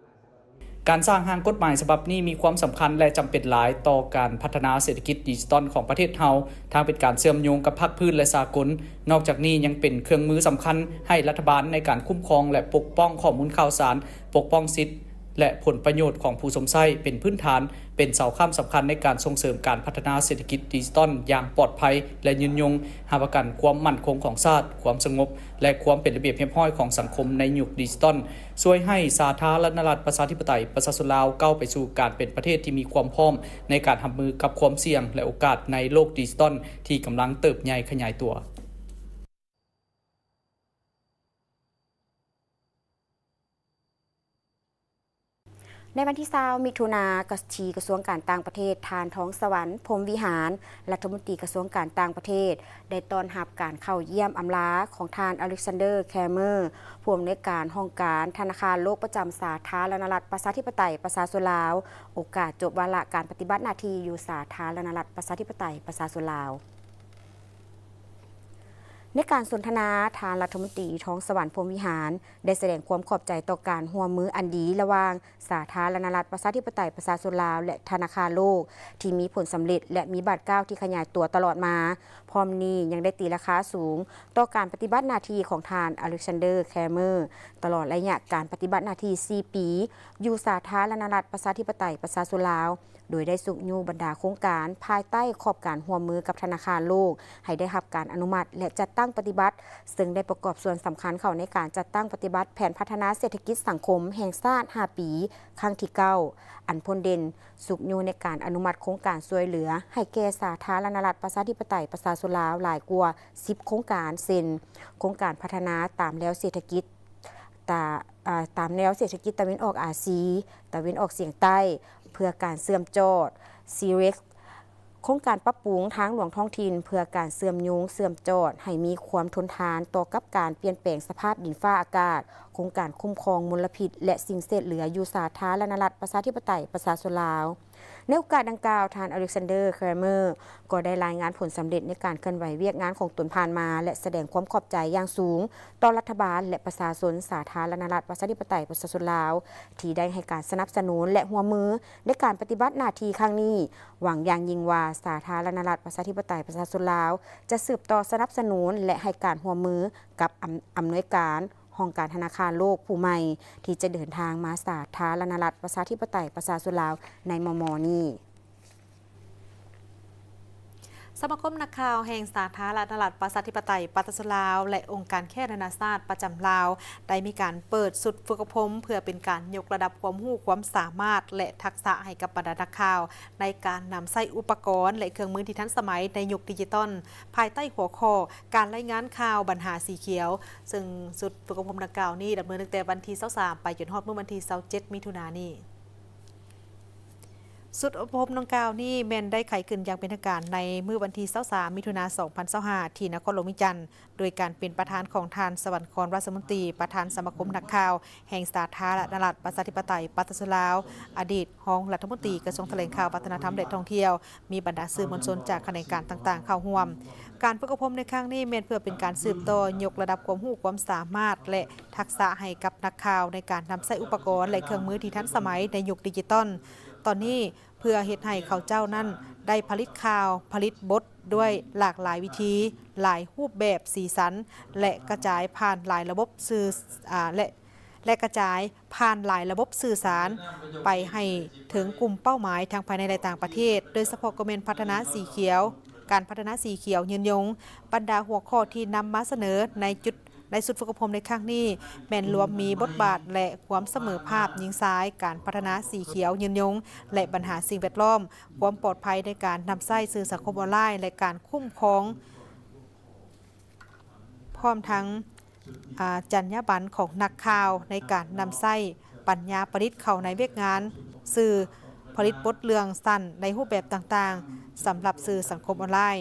ການສ້າງຮ່າງກົດໝາຍສະບັບນີ້ມີຄວາມສຳຄັນ ແລະ ຈຳເປັນຫຼາຍຕໍ່ການພັດທະນາເສດຖະກິດດິຈິຕອນຂອງປະເທດເຮົາ, ທັງເປັນການເຊື່ອມໂຍງກັບພາກພື້ນ ແລະ ສາກົນ. ນອກຈາກນີ້ຍັງເປັນເຄື່ອງມືສຳຄັນໃຫ້ລັດຖະບານໃນການຄຸ້ມຄອງ ແລະ ປົກປ້ອງຂໍ້ມູນຂ່າວສານ, ປົກປ້ອງສິດ ແລະ ຜົນປະໂຫຍດຂອງຜູ້ຊົມໃຊ້ ເປັນພື້ນຖານ, ເປັນເສົາຄ້ຳສຳຄັນໃນການສົ່ງເສີມການພັດທະນາເສດຖະກິດດິຈິຕອນຢ່າງປອດໄພ ແລະ ຍືນຍົງ, ຮັບປະກັນຄວາມໝັ້ນຄົງຂອງຊາດ, ຄວາມສະຫງົບ ແລະ ຄວາມເປັນລະບຽບຮຽບຮ້ອຍຂອງສັງຄົມໃນຍຸກດິຈິຕອນ, ຊ່ວຍໃຫ້ສາທາລະນະລັດ ປະຊາທິປະໄຕ ປະຊາຊົນລາວ ກ້າວໄປສູ່ການເປັນປະເທດທີ່ມີຄວາມພ້ອມໃນການຮັບມືກັບຄວາມສ່ຽງ ແລະ ໂອກາດໃນໂລກດິຈິຕອນທີ່ກຳລັງເຕີບໃຫຍ່ຂະຫຍາຍຕົວ. ໃນວັນທີຊາວ ມິຖຸນາ ທີ່ກະຊວງການຕ່າງປະເທດ, ທ່ານ ທອງສະຫວັນ ພົມວິຫານ ລັດຖະມົນຕີກະຊວງການຕ່າງປະເທດ ໄດ້ຕ້ອນຮັບການເຂົ້າຢ້ຽມອຳລາຂອງທ່ານ ອາເລັກຊານເດີ ແຄເມີ ຜູ້ອຳນວຍການຫ້ອງການທະນາຄານໂລກປະຈຳສາທາລະນະລັດ ປະຊາທິປະໄຕ ປະຊາຊົນລາວ ໂອກາດຈົບວາລະການປະຕິບັດໜ້າທີ່ຢູ່ສາທາລະນະລັດ ປະຊາທິປະໄຕ ປະຊາຊົນລາວ. ໃນການສົນທະນາ, ທ່ານລັດຖະມົນຕີ ທອງສະຫວັນ ພົມວິຫານ ໄດ້ສະແດງຄວາມຂອບໃຈຕໍ່ການຮ່ວມມືອັນດີລະຫວ່າງສາທາລະນະລັດ ປະຊາທິປະໄຕ ປະຊາຊົນລາວ ແລະ ທະນາຄານໂລກ ທີ່ມີຜົນສຳເລັດ ແລະ ມີບາດກ້າວທີ່ຂະຫຍາຍຕົວຕະຫຼອດມາ. ພ້ອມນີ້ຍັງໄດ້ຕີລາຄາສູງຕໍ່ການປະຕິບັດໜ້າທີ່ຂອງທ່ານ ອາເລັກຊານເດີ ແຄເມີ ຕະຫຼອດໄລຍະການປະຕິບັດໜ້າທີ່ສີ່ປີ ຢູ່ສາທາລະນະລັດ ປະຊາທິປະໄຕ ປະຊາຊົນລາວ. ໂດຍໄດ້ຊຸກຍູ້ບັນດາໂຄງການພາຍໃຕ້ຂອບການຮ່ວມມືກັບທະນາຄານໂລກ ໃຫ້ໄດ້ຮັບການອະນຸມັດ ແລະ ຈັດຕັ້ງປະຕິບັດ, ເຊິ່ງໄດ້ປະກອບສ່ວນສຳຄັນເຂົ້າໃນການຈັດຕັ້ງປະຕິບັດແຜນພັດທະນາເສດຖະກິດສັງຄົມແຫ່ງຊາດຫ້າປີ ຄັ້ງທີເກົ້າ ອັນພົ້ນເດັ່ນ, ຊຸກຍູ້ໃນການອະນຸມັດໂຄງການຊ່ວຍເຫຼືອໃຫ້ແກ່ສາທາລະນະລັດ ປະຊາທິປະໄຕ ປະຊາຊົນລາວ ຫຼາຍກວ່າສິບໂຄງການ ເຊັ່ນ ໂຄງການພັດທະນາຕາມແນວເສດຖະກິດ ຕາ ອາ ຕາມແນວເສດຖະກິດຕາເວັນອອກອາຊີ ຕາເວັນອອກສຽງໃຕ້ ເພື່ອການເຊື່ອມຈອດ ຊີເຣັກ ໂຄງການປັບປຸງທາງຫຼວງທ້ອງຖິ່ນ ເພື່ອການເຊື່ອມໂຍງເຊື່ອມຈອດໃຫ້ມີຄວາມທົນທານຕໍ່ກັບການປ່ຽນແປງສະພາບດິນຟ້າອາກາດ, ໂຄງການຄຸ້ມຄອງມົນລະພິດ ແລະ ສິ່ງເສດເຫຼືອຢູ່ສາທາລະນະລັດ ປະຊາທິປະໄຕ ປະຊາຊົນລາວ. ໃນໂອກາດດັ່ງກ່າວ, ທ່ານ ອາເລັກຊານເດີ ແຄຣເມີ ກໍໄດ້ລາຍງານຜົນສຳເລັດໃນການເຄື່ອນໄຫວວຽກງານຂອງຕົນຜ່ານມາ ແລະ ສະແດງຄວາມຂອບໃຈຢ່າງສູງຕໍ່ລັດຖະບານ ແລະ ປະຊາຊົນສາທາລະນະລັດ ປະຊາທິປະໄຕ ປະຊາຊົນລາວ ທີ່ໄດ້ໃຫ້ການສະໜັບສະໜູນ ແລະ ຮ່ວມມືໃນການປະຕິບັດໜ້າທີ່ຄັ້ງນີ້, ຫວັງຢ່າງຍິ່ງວ່າ ສາທາລະນະລັດ ປະຊາທິປະໄຕ ປະຊາຊົນລາວ ຈະສືບຕໍ່ສະໜັບສະໜູນ ແລະ ໃຫ້ການຮ່ວມມືກັບອຳ ອຳນວຍການ ຫ້ອງການທະນາຄານໂລກຜູ້ໃໝ່ ທີ່ຈະເດີນທາງມາສາທາລະນະລັດ ປະຊາທິປະໄຕ ປະຊາຊົນລາວ ໃນມໍ່ໆນີ້. ສະມາຄົມນັກຂ່າວແຫ່ງສາທາລະນະລັດ ປະຊາທິປະໄຕ ປະຊາຊົນລາວ ແລະ ອົງການແຄນານາຊາດປະຈຳລາວ ໄດ້ມີການເປີດຊຸດຝຶກອົບຮົມ ເພື່ອເປັນການຍົກລະດັບຄວາມຮູ້ຄວາມສາມາດ ແລະ ທັກສະໃຫ້ກັບບັນດານັກຂ່າວ ໃນການນຳໃຊ້ອຸປະກອນ ແລະ ເຄື່ອງມືທີ່ທັນສະໄໝໃນຍຸກດິຈິຕອນ ພາຍໃຕ້ຫົວຂໍ້ ການລາຍງານຂ່າວບັນຫາສີຂຽວ, ເຊິ່ງຊຸດຝຶກອົບຮົມດັ່ງກ່າວນີ້ ດຳເນີນຕັ້ງແຕ່ວັນທີຊາວສາມ ໄປຈົນຮອດມື້ວັນທີຊາວເຈັດ ມິຖຸນານີ້. ຊຸດອົບຮົມດັ່ງກ່າວນີ້ແມ່ນໄດ້ໄຂຂຶ້ນຢ່າງເປັນທາງການໃນມື້ວັນທີຊາວສາມ ມິຖຸນາ ສອງພັນຊາວຫ້າ ທີ່ນະຄອນຫຼວງວຽງຈັນ ໂດຍການເປັນປະທານຂອງທ່ານ ສະຫວັນຄອນ ວາດສະມົນຕີ ປະທານສະມາຄົມນັກຂ່າວແຫ່ງສາທາລະນະລັດ ປະຊາທິປະໄຕ ປະຊາຊົນລາວ, ອະດີດຮອງລັດຖະມົນຕີກະຊວງຖະແຫຼງຂ່າວ, ວັດທະນະທຳ ແລະ ທ່ອງທ່ຽວ, ມີບັນດາສື່ມວນຊົນຈາກຂະແໜງການຕ່າງໆເຂົ້າຮ່ວມ. ການຝຶກອົບຮົມໃນຄັ້ງນີ້ແມ່ນເພື່ອເປັນການສືບຕໍ່ຍົກລະດັບຄວາມຮູ້ຄວາມສາມາດ ແລະ ທັກສະໃຫ້ກັບນັກຂ່າວໃນການນຳໃຊ້ອຸປະກອນ ແລະ ເຄື່ອງມືທີ່ທັນສະໄໝໃນຍຸກດິຈິຕອນ. ຕອນນີ້ ເພື່ອເຮັດໃຫ້ເຂົາເຈົ້ານັ້ນໄດ້ຜະລິດຂ່າວ, ຜະລິດບົດດ້ວຍຫຼາກຫຼາຍວິທີ, ຫຼາຍຮູບແບບ, ສີສັນ ແລະ ກະຈາຍຜ່ານຫຼາຍລະບົບສື່ ອາ ແລະ ແລະ ກະຈາຍຜ່ານຫຼາຍລະບົບສື່ສານໄປໃຫ້ເຖິງກຸ່ມເປົ້າໝາຍທັງພາຍໃນ ແລະ ຕ່າງປະເທດ, ໂດຍສະເພາະກໍແມ່ນພັດທະນາສີຂຽວ, ການພັດທະນາສີຂຽວຍືນຍົງ. ບັນດາຫົວຂໍ້ທີ່ນຳມາສະເໜີໃນຈຸດ ໃນຊຸດຝຶກອົບຮົມໃນຄັ້ງນີ້ ແມ່ນລວມມີບົດບາດ ແລະ ຄວາມສະເໝີພາບຍິງຊາຍ, ການພັດທະນາສີຂຽວຍືນຍົງ ແລະ ບັນຫາສິ່ງແວດລ້ອມ, ຄວາມປອດໄພໃນການນຳໃຊ້ສື່ສັງຄົມອອນລາຍ ແລະ ການຄຸ້ມຄອງ ພ້ອມທັງ ອາ ຈັນຍາບັນຂອງນັກຂ່າວໃນການນຳໃຊ້ປັນຍາປະດິດເຂົ້າໃນວຽກງານສື່, ຜະລິດບົດເລື່ອງສັ້ນໃນຮູບແບບຕ່າງໆ ສຳລັບສື່ສັງຄົມອອນລາຍ.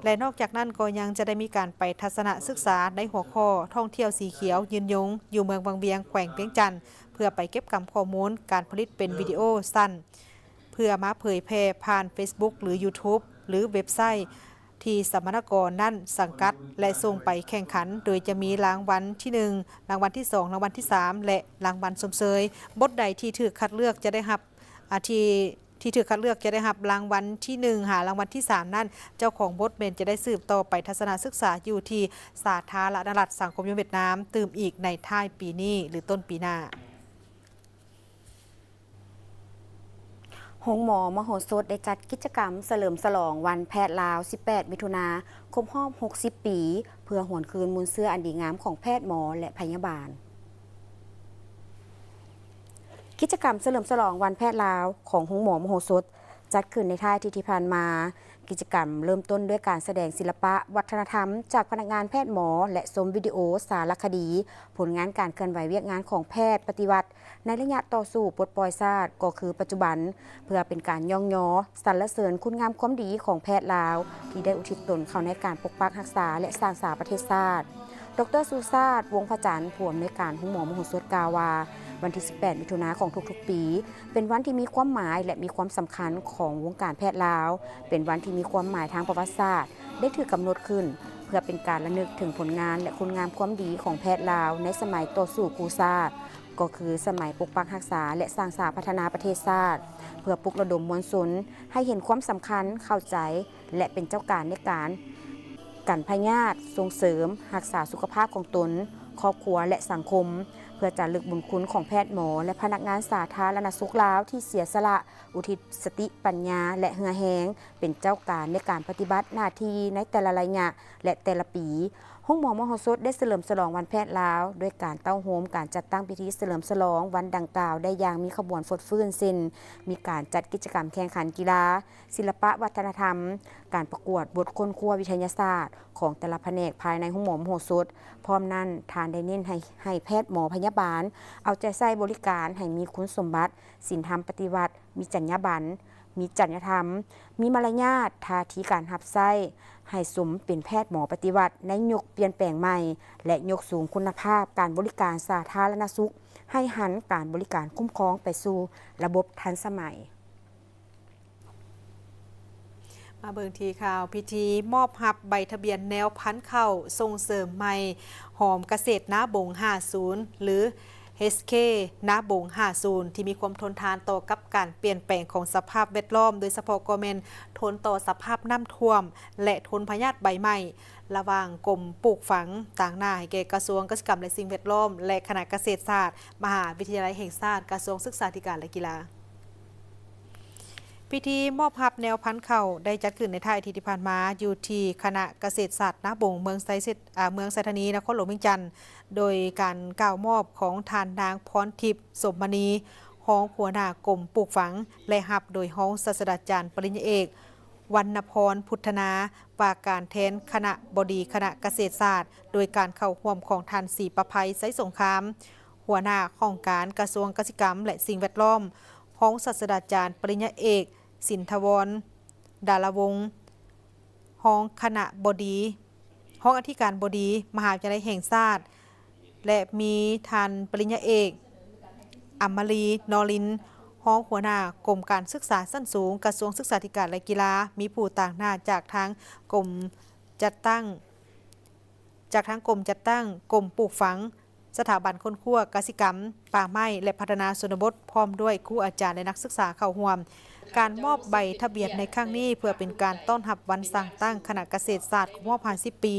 ແລະ ນອກຈາກນັ້ນກໍຍັງຈະໄດ້ມີການໄປທັດສະນະສຶກສາໃນຫົວຂໍ້ທ່ອງທ່ຽວສີຂຽວຍືນຍົງ ຢູ່ເມືອງວັງວຽງ ແຂວງວຽງຈັນ ເພື່ອໄປເກັບກຳຂໍ້ມູນການຜະລິດເປັນວິດີໂອສັ້ນ ເພື່ອມາເຜີຍແຜ່ຜ່ານເຟສບຸກ ຫຼື ຢູທູບ ຫຼື ເວັບໄຊທີ່ສຳມະນາກອນນັ້ນສັງກັດ ແລະ ສົ່ງໄປແຂ່ງຂັນ, ໂດຍຈະມີລາງວັນທີໜຶ່ງ, ລາງວັນທີສອງ, ລາງວັນທີສາມ ແລະ ລາງວັນຊົມເຊີຍ. ບົດໃດທີ່ຖືກຄັດເລືອກຈະໄດ້ຮັບ ອາ ທີ່ ທີ່ຖືກຄັດເລືອກຈະໄດ້ຮັບລາງວັນທີໜຶ່ງ ຫາລາງວັນທີສາມນັ້ນ, ເຈົ້າຂອງບົດແມ່ນຈະໄດ້ສືບຕໍ່ໄປທັດສະນະສຶກສາຢູ່ທີ່ສາທາລະນະລັດສັງຄົມນິຍົມຫວຽດນາມຕື່ມອີກໃນທ້າຍປີນີ້ ຫຼື ຕົ້ນປີໜ້າ. ໂຮງໝໍມະໂຫສົດໄດ້ຈັດກິດຈະກຳສະເຫຼີມສະຫຼອງວັນແພດລາວ ສິບແປດ ມິຖຸນາ ຄົບຮອບ ຫົກສິບ ປີ ເພື່ອຫວນຄືນມູນເຊື້ອອັນດີງາມຂອງແພດ, ໝໍ ແລະ ພະຍາບານ. ກິດຈະກຳສະເຫຼີມສະຫຼອງວັນແພດລາວຂອງໂຮງໝໍມະໂຫສົດ ຈັດຂຶ້ນໃນທ້າຍອາທິດທີ່ຜ່ານມາ. ກິດຈະກຳເລີ່ມຕົ້ນດ້ວຍການສະແດງສິລະປະວັດທະນະທຳຈາກພະນັກງານແພດ, ໝໍ ແລະ ຊົມວິດີໂອສາລະຄະດີ ຜົນງານການເຄື່ອນໄຫວວຽກງານຂອງແພດປະຕິວັດໃນໄລຍະຕໍ່ສູ້ປົດປ່ອຍຊາດ ກໍຄືປັດຈຸບັນ, ເພື່ອເປັນການຍ້ອງຍໍສັນລະເສີນຄຸນງາມຄວາມດີຂອງແພດລາວ ທີ່ໄດ້ອຸທິດຕົນເຂົ້າໃນການປົກປັກຮັກສາ ແລະ ສ້າງສາປະເທດຊາດ. ດອກເຕີ ສຸຊາດ ວົງພະຈັນ ຜູ້ອຳນວຍການໂຮງໝໍມະໂຫສົດ ກ່າວວ່າ ວັນທີ ສິບແປດ ມິຖຸນາຂອງທຸກໆປີ ເປັນວັນທີ່ມີຄວາມໝາຍ ແລະ ມີຄວາມສຳຄັນຂອງວົງການແພດລາວ, ເປັນວັນທີ່ມີຄວາມໝາຍທາງປະຫວັດສາດ ໄດ້ຖືກກຳນົດຂຶ້ນ ເພື່ອເປັນການລະນຶກເຖິງຜົນງານ ແລະ ຄຸນງາມຄວາມດີຂອງແພດລາວໃນສະໄໝຕໍ່ສູ້ກູ້ຊາດ, ກໍຄືສະໄໝປົກປັກຮັກສາ ແລະ ສ້າງສາພັດທະນາປະເທດຊາດ, ເພື່ອປຸກລະດົມມວນຊົນໃຫ້ເຫັນຄວາມສຳຄັນ, ເຂົ້າໃຈ ແລະ ເປັນເຈົ້າການໃນການກັນພະຍາດ, ສົ່ງເສີມຮັກສາສຸຂະພາບຂອງຕົນ, ຄອບຄົວ ແລະ ສັງຄົມ, ເພື່ອຈາລຶກບຸນຄຸນຂອງແພດ, ໝໍ ແລະ ພະນັກງານສາທາລະນະສຸກລາວທີ່ເສຍສະຫຼະ ອຸທິດສະຕິປັນຍາ ແລະ ເຫື່ອແຮງ ເປັນເຈົ້າການໃນການປະຕິບັດໜ້າທີ່ໃນແຕ່ລະໄລຍະ ແລະ ແຕ່ລະປີ. ໂຮງໝໍມະໂຫສົດໄດ້ສະເຫຼີມສະຫຼອງວັນແພດລາວ ດ້ວຍການເຕົ້າໂຮມການຈັດຕັ້ງພິທີສະເຫຼີມສະຫຼອງວັນດັ່ງກ່າວໄດ້ຢ່າງມີຂະບວນຟົດຟື້ນ ເຊັ່ນ ມີການຈັດກິດຈະກຳແຂ່ງຂັນກິລາ, ສິລະປະວັດທະນະທຳ, ການປະກວດບົດຄົ້ນຄວ້າວິທະຍາສາດຂອງແຕ່ລະພະແນກພາຍໃນໂຮງໝໍມະໂຫສົດ. ພ້ອມນັ້ນ, ທ່ານໄດ້ເນັ້ນໃຫ້ ໃຫ້ແພດ, ໝໍ, ພະຍາບານ ເອົາໃຈໃສ່ບໍລິການໃຫ້ມີຄຸນສົມບັດ, ສິນທຳປະຕິວັດ, ມີຈັນຍາບັນ, ມີຈັນຍາທຳ, ມີມາລະຍາດ, ທ່າທີການຮັບໃຊ້ໃຫ້ສົມເປັນແພດ, ໝໍ ປະຕິວັດໃນຍຸກປ່ຽນແປງໃໝ່ ແລະ ຍົກສູງຄຸນນະພາບການບໍລິການສາທາລະນະສຸກ ໃຫ້ຫັນການບໍລິການຄຸ້ມຄອງໄປສູ່ລະບົບທັນສະໄໝ. ມາເບິ່ງທີ່ຂ່າວພິທີມອບຮັບໃບທະບຽນແນວພັນເຂົ້າສົ່ງເສີມໃໝ່ຫອມກະເສດນາບົງຫ້າສູນ ຫຼື ເຮສເຄ ນາບົງຫ້າສູນ ທີ່ມີຄວາມທົນທານຕໍ່ກັບການປ່ຽນແປງຂອງສະພາບແວດລ້ອມ, ໂດຍສະເພາະກໍແມ່ນທົນຕໍ່ສະພາບນ້ຳຖ້ວມ ແລະ ທົນພະຍາດໃບໄມ້, ລະຫວ່າງກົມປູກຝັງ, ຕາງໜ້າໃຫ້ແກ່ກະຊວງກະສິກຳ ແລະ ສິ່ງແວດລ້ອມ ແລະ ຄະນະກະເສດສາດ ມະຫາວິທະຍາໄລແຫ່ງຊາດ, ກະຊວງສຶກສາທິການ ແລະ ກິລາ. ພິທີມອບຮັບແນວພັນເຂົ້າໄດ້ຈັດຂຶ້ນໃນທ້າຍອາທິດທີ່ຜ່ານມາ ຢູ່ທີ່ຄະນະກະເສດສາດນາບົງ ເມືອງໄຊເສດ ອາ ເມືອງໄຊທານີ ນະຄອນຫຼວງວຽງຈັນ, ໂດຍການກ່າວມອບຂອງທ່ານນາງ ພອນທິບ ສົມມະນີ ຮອງຫົວໜ້າກົມປູກຝັງ ແລະ ຮັບໂດຍຮອງສາດສະດາຈານປະລິນຍາເອກ ວັນນະພອນ ພຸດທະນາ ວ່າການແທນຄະນະບໍດີຄະນະກະເສດສາດ, ໂດຍການເຂົ້າຮ່ວມຂອງທ່ານ ສີປະໄພ ໄຊສົງຄາມ ຫົວໜ້າຫ້ອງການກະຊວງກະສິກຳ ແລະ ສິ່ງແວດລ້ອມ, ຮ ຮອງສາດສະດາຈານປະລິນຍາເອກ ສິນທະວອນ ດາລະວົງ ຮອງຄະນະບໍດີ ຮອງອະທິການບໍດີມະຫາວິທະຍາໄລແຫ່ງຊາດ ແລະ ມີທ່ານປະລິນຍາເອກ ອຳມາລີ ນໍລິນ ຮອງຫົວໜ້າກົມການສຶກສາຊັ້ນສູງ ກະຊວງສຶກສາທິການ ແລະ ກິລາ, ມີຜູ້ຕາງໜ້າຈາກທາງກົມຈັດຕັ້ງ ຈາກທາງກົມຈັດຕັ້ງ, ກົມປູກຝັງ, ສະຖາບັນຄົ້ນຄວ້າກະສິກຳ, ປ່າໄມ້ ແລະ ພັດທະນາຊົນນະບົດ ພ້ອມດ້ວຍຄູອາຈານ ແລະ ນັກສຶກສາເຂົ້າຮ່ວມ. ການມອບໃບທະບຽນໃນຄັ້ງນີ້ ເພື່ອເປັນການຕ້ອນຮັບວັນສ້າງຕັ້ງຄະນະກະເສດສາດຄົບຮອບຫ້າສິບປີ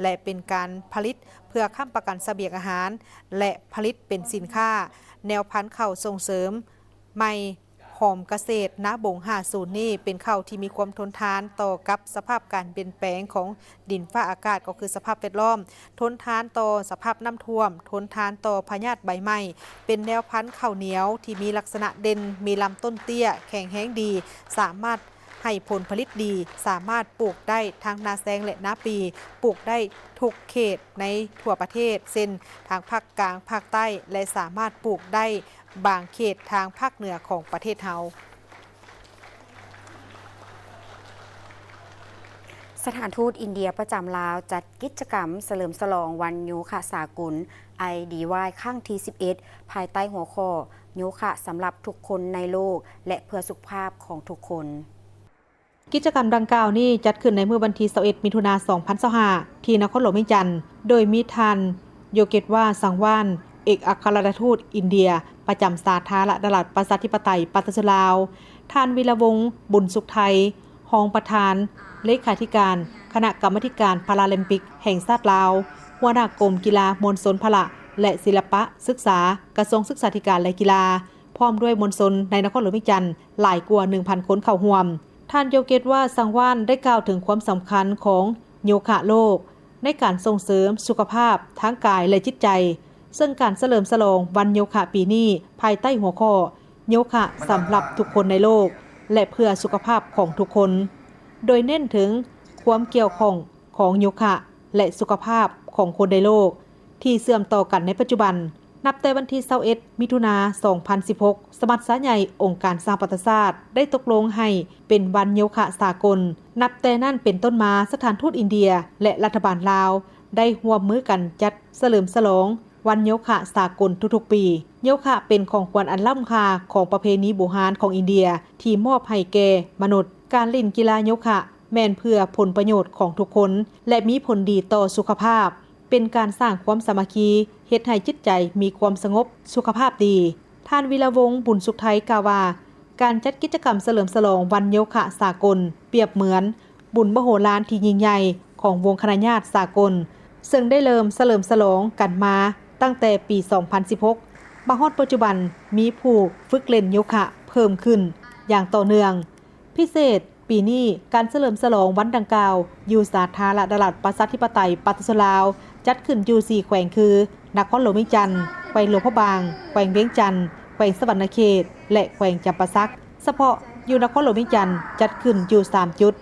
ແລະ ເປັນການຜະລິດເພື່ອຄ້ຳປະກັນສະບຽງອາຫານ ແລະ ຜະລິດເປັນສິນຄ້າ ແນວພັນເຂົ້າສົ່ງເສີມໃໝ່ ຂອງກະເສດນາບົງຫ້າສູນນີ້ ເປັນເຂົ້າທີ່ມີຄວາມທົນທານຕໍ່ກັບສະພາບການປ່ຽນແປງຂອງດິນຟ້າອາກາດ ກໍຄືສະພາບແວດລ້ອມ, ທົນທານຕໍ່ສະພາບນ້ຳຖ້ວມ, ທົນທານຕໍ່ພະຍາດໃບໄໝ້, ເປັນແນວພັນເຂົ້າໜຽວທີ່ມີລັກສະນະເດັ່ນ, ມີລຳຕົ້ນເຕ້ຍ, ແຂງແຮງດີ, ສາມາດໃຫ້ຜົນຜະລິດດີ, ສາມາດປູກໄດ້ທັງນາແຊງ ແລະ ນາປີ, ປູກໄດ້ທຸກເຂດໃນທົ່ວປະເທດ ເຊັ່ນ ທາງພາກກາງ, ພາກໃຕ້ ແລະ ສາມາດປູກໄດ້ ບາງເຂດທາງພາກເໜືອຂອງປະເທດເຮົາ. ສະຖານທູດອິນເດຍປະຈຳລາວ ຈັດກິດຈະກຳສະເຫຼີມສະຫຼອງວັນໂຍຄະສາກົນ ໄອດີວາຍ ຄັ້ງທີສິບເອັດ ພາຍໃຕ້ຫົວຂໍ້ ໂຍຄະສຳລັບທຸກຄົນໃນໂລກ ແລະ ເພື່ອສຸຂະພາບຂອງທຸກຄົນ. ກິດຈະກຳດັ່ງກ່າວນີ້ຈັດຂຶ້ນໃນມື້ວັນທີຊາວເອັດ ມິຖຸນາ ສອງພັນຊາວຫ້າ ທີ່ນະຄອນຫຼວງວຽງຈັນ ໂດຍມີທ່ານ ໂຍເກດວາ ສັງວານ ເອກອັກຄະລັດຖະທູດອິນເດຍປະຈຳສາທາລະນະລັດປະຊາທິປະໄຕປະຊາຊົນລາວ, ທ່ານ ວິລະວົງ ບຸນສຸກໄທ ຮອງປະທານເລຂາທິການຄະນະກຳມາທິການພາລາລິມປິກແຫ່ງຊາດລາວ, ຫົວໜ້າກົມກິລາມວນຊົນພະລະ ແລະ ສິລະປະສຶກສາ ກະຊວງສຶກສາທິການ ແລະ ກິລາ, ພ້ອມດ້ວຍມວນຊົນໃນນະຄອນຫຼວງວຽງຈັນຫຼາຍກວ່າໜຶ່ງພັນຄົນເຂົ້າຮ່ວມ. ທ່ານ ໂຍເກດວາ ສັງວານ ໄດ້ກ່າວເຖິງຄວາມສຳຄັນຂອງໂຍຄະໂລກໃນການສົ່ງເສີມສຸຂະພາບທາງກາຍ ແລະ ຈິດໃຈ, ເຊິ່ງການສະເຫຼີມສະຫຼອງວັນໂຍຄະປີນີ້ ພາຍໃຕ້ຫົວຂໍ້ ໂຍຄະສຳລັບທຸກຄົນໃນໂລກ ແລະ ເພື່ອສຸຂະພາບຂອງທຸກຄົນ, ໂດຍເນັ້ນເຖິງຄວາມກ່ຽວຂ້ອງຂອງໂຍຄະ ແລະ ສຸຂະພາບຂອງຄົນໃນໂລກ ທີ່ເຊື່ອມຕໍ່ກັນໃນປັດຈຸບັນ. ນັບແຕ່ວັນທີຊາວເອັດ ມິຖຸນາ ສອງພັນສິບຫົກ ສະມັດຊາໃຫຍ່ອົງການສະຫະປະຊາຊາດໄດ້ຕົກລົງໃຫ້ເປັນວັນໂຍຄະສາກົນ. ນັບແຕ່ນັ້ນເປັນຕົ້ນມາ, ສະຖານທູດອິນເດຍ ແລະ ລັດຖະບານລາວ ໄດ້ຮ່ວມມືກັນຈັດສະເຫຼີມສະຫຼອງວັນໂຍຄະສາກົນທຸກໆປີ. ໂຍຄະເປັນຂອງຂວັນອັນລ້ຳຄ່າຂອງປະເພນີບູຮານຂອງອິນເດຍ ທີ່ມອບໃຫ້ແກ່ມະນຸດ. ການຫຼິ້ນກິລາໂຍຄະ ແມ່ນເພື່ອຜົນປະໂຫຍດຂອງທຸກຄົນ ແລະ ມີຜົນດີຕໍ່ສຸຂະພາບ, ເປັນການສ້າງຄວາມສາມັກຄີ, ເຮັດໃຫ້ຈິດໃຈມີຄວາມສະຫງົບ, ສຸຂະພາບດີ. ທ່ານ ວິລະວົງ ບຸນສຸກໄທ ກ່າວວ່າ ການຈັດກິດຈະກຳສະເຫຼີມສະຫຼອງວັນໂຍຄະສາກົນ ປຽບເໝືອນບຸນມະໂຫລານທີ່ຍິ່ງໃຫຍ່ຂອງວົງຄະນະຍາດສາກົນ, ເຊິ່ງໄດ້ເລີ່ມສະເຫຼີມສະຫຼອງກັນມາຕັ້ງແຕ່ປີສອງພັນສິບຫົກ ມາຮອດປັດຈຸບັນ ມີຜູ້ຝຶກຫຼິ້ນໂຍຄະເພີ່ມຂຶ້ນຢ່າງຕໍ່ເນື່ອງ. ພິເສດ ປີນີ້ ການສະເຫຼີມສະຫຼອງວັນດັ່ງກ່າວ ຢູ່ສາທາລະນະລັດປະຊາທິປະໄຕປະຊາຊົນລາວ ຈັດຂຶ້ນຢູ່ສີ່ແຂວງຄື ນະຄອນຫຼວງວຽງຈັນ, ແຂວງຫຼວງພະບາງ, ແຂວງວຽງຈັນ, ແຂວງສະຫວັນນະເຂດ ແລະ ແຂວງຈຳປາສັກ. ສະເພາະຢູ່ນະຄອນຫຼວງວຽງຈັນ ຈັດຂຶ້ນຢູ່ສາມຈຸດ.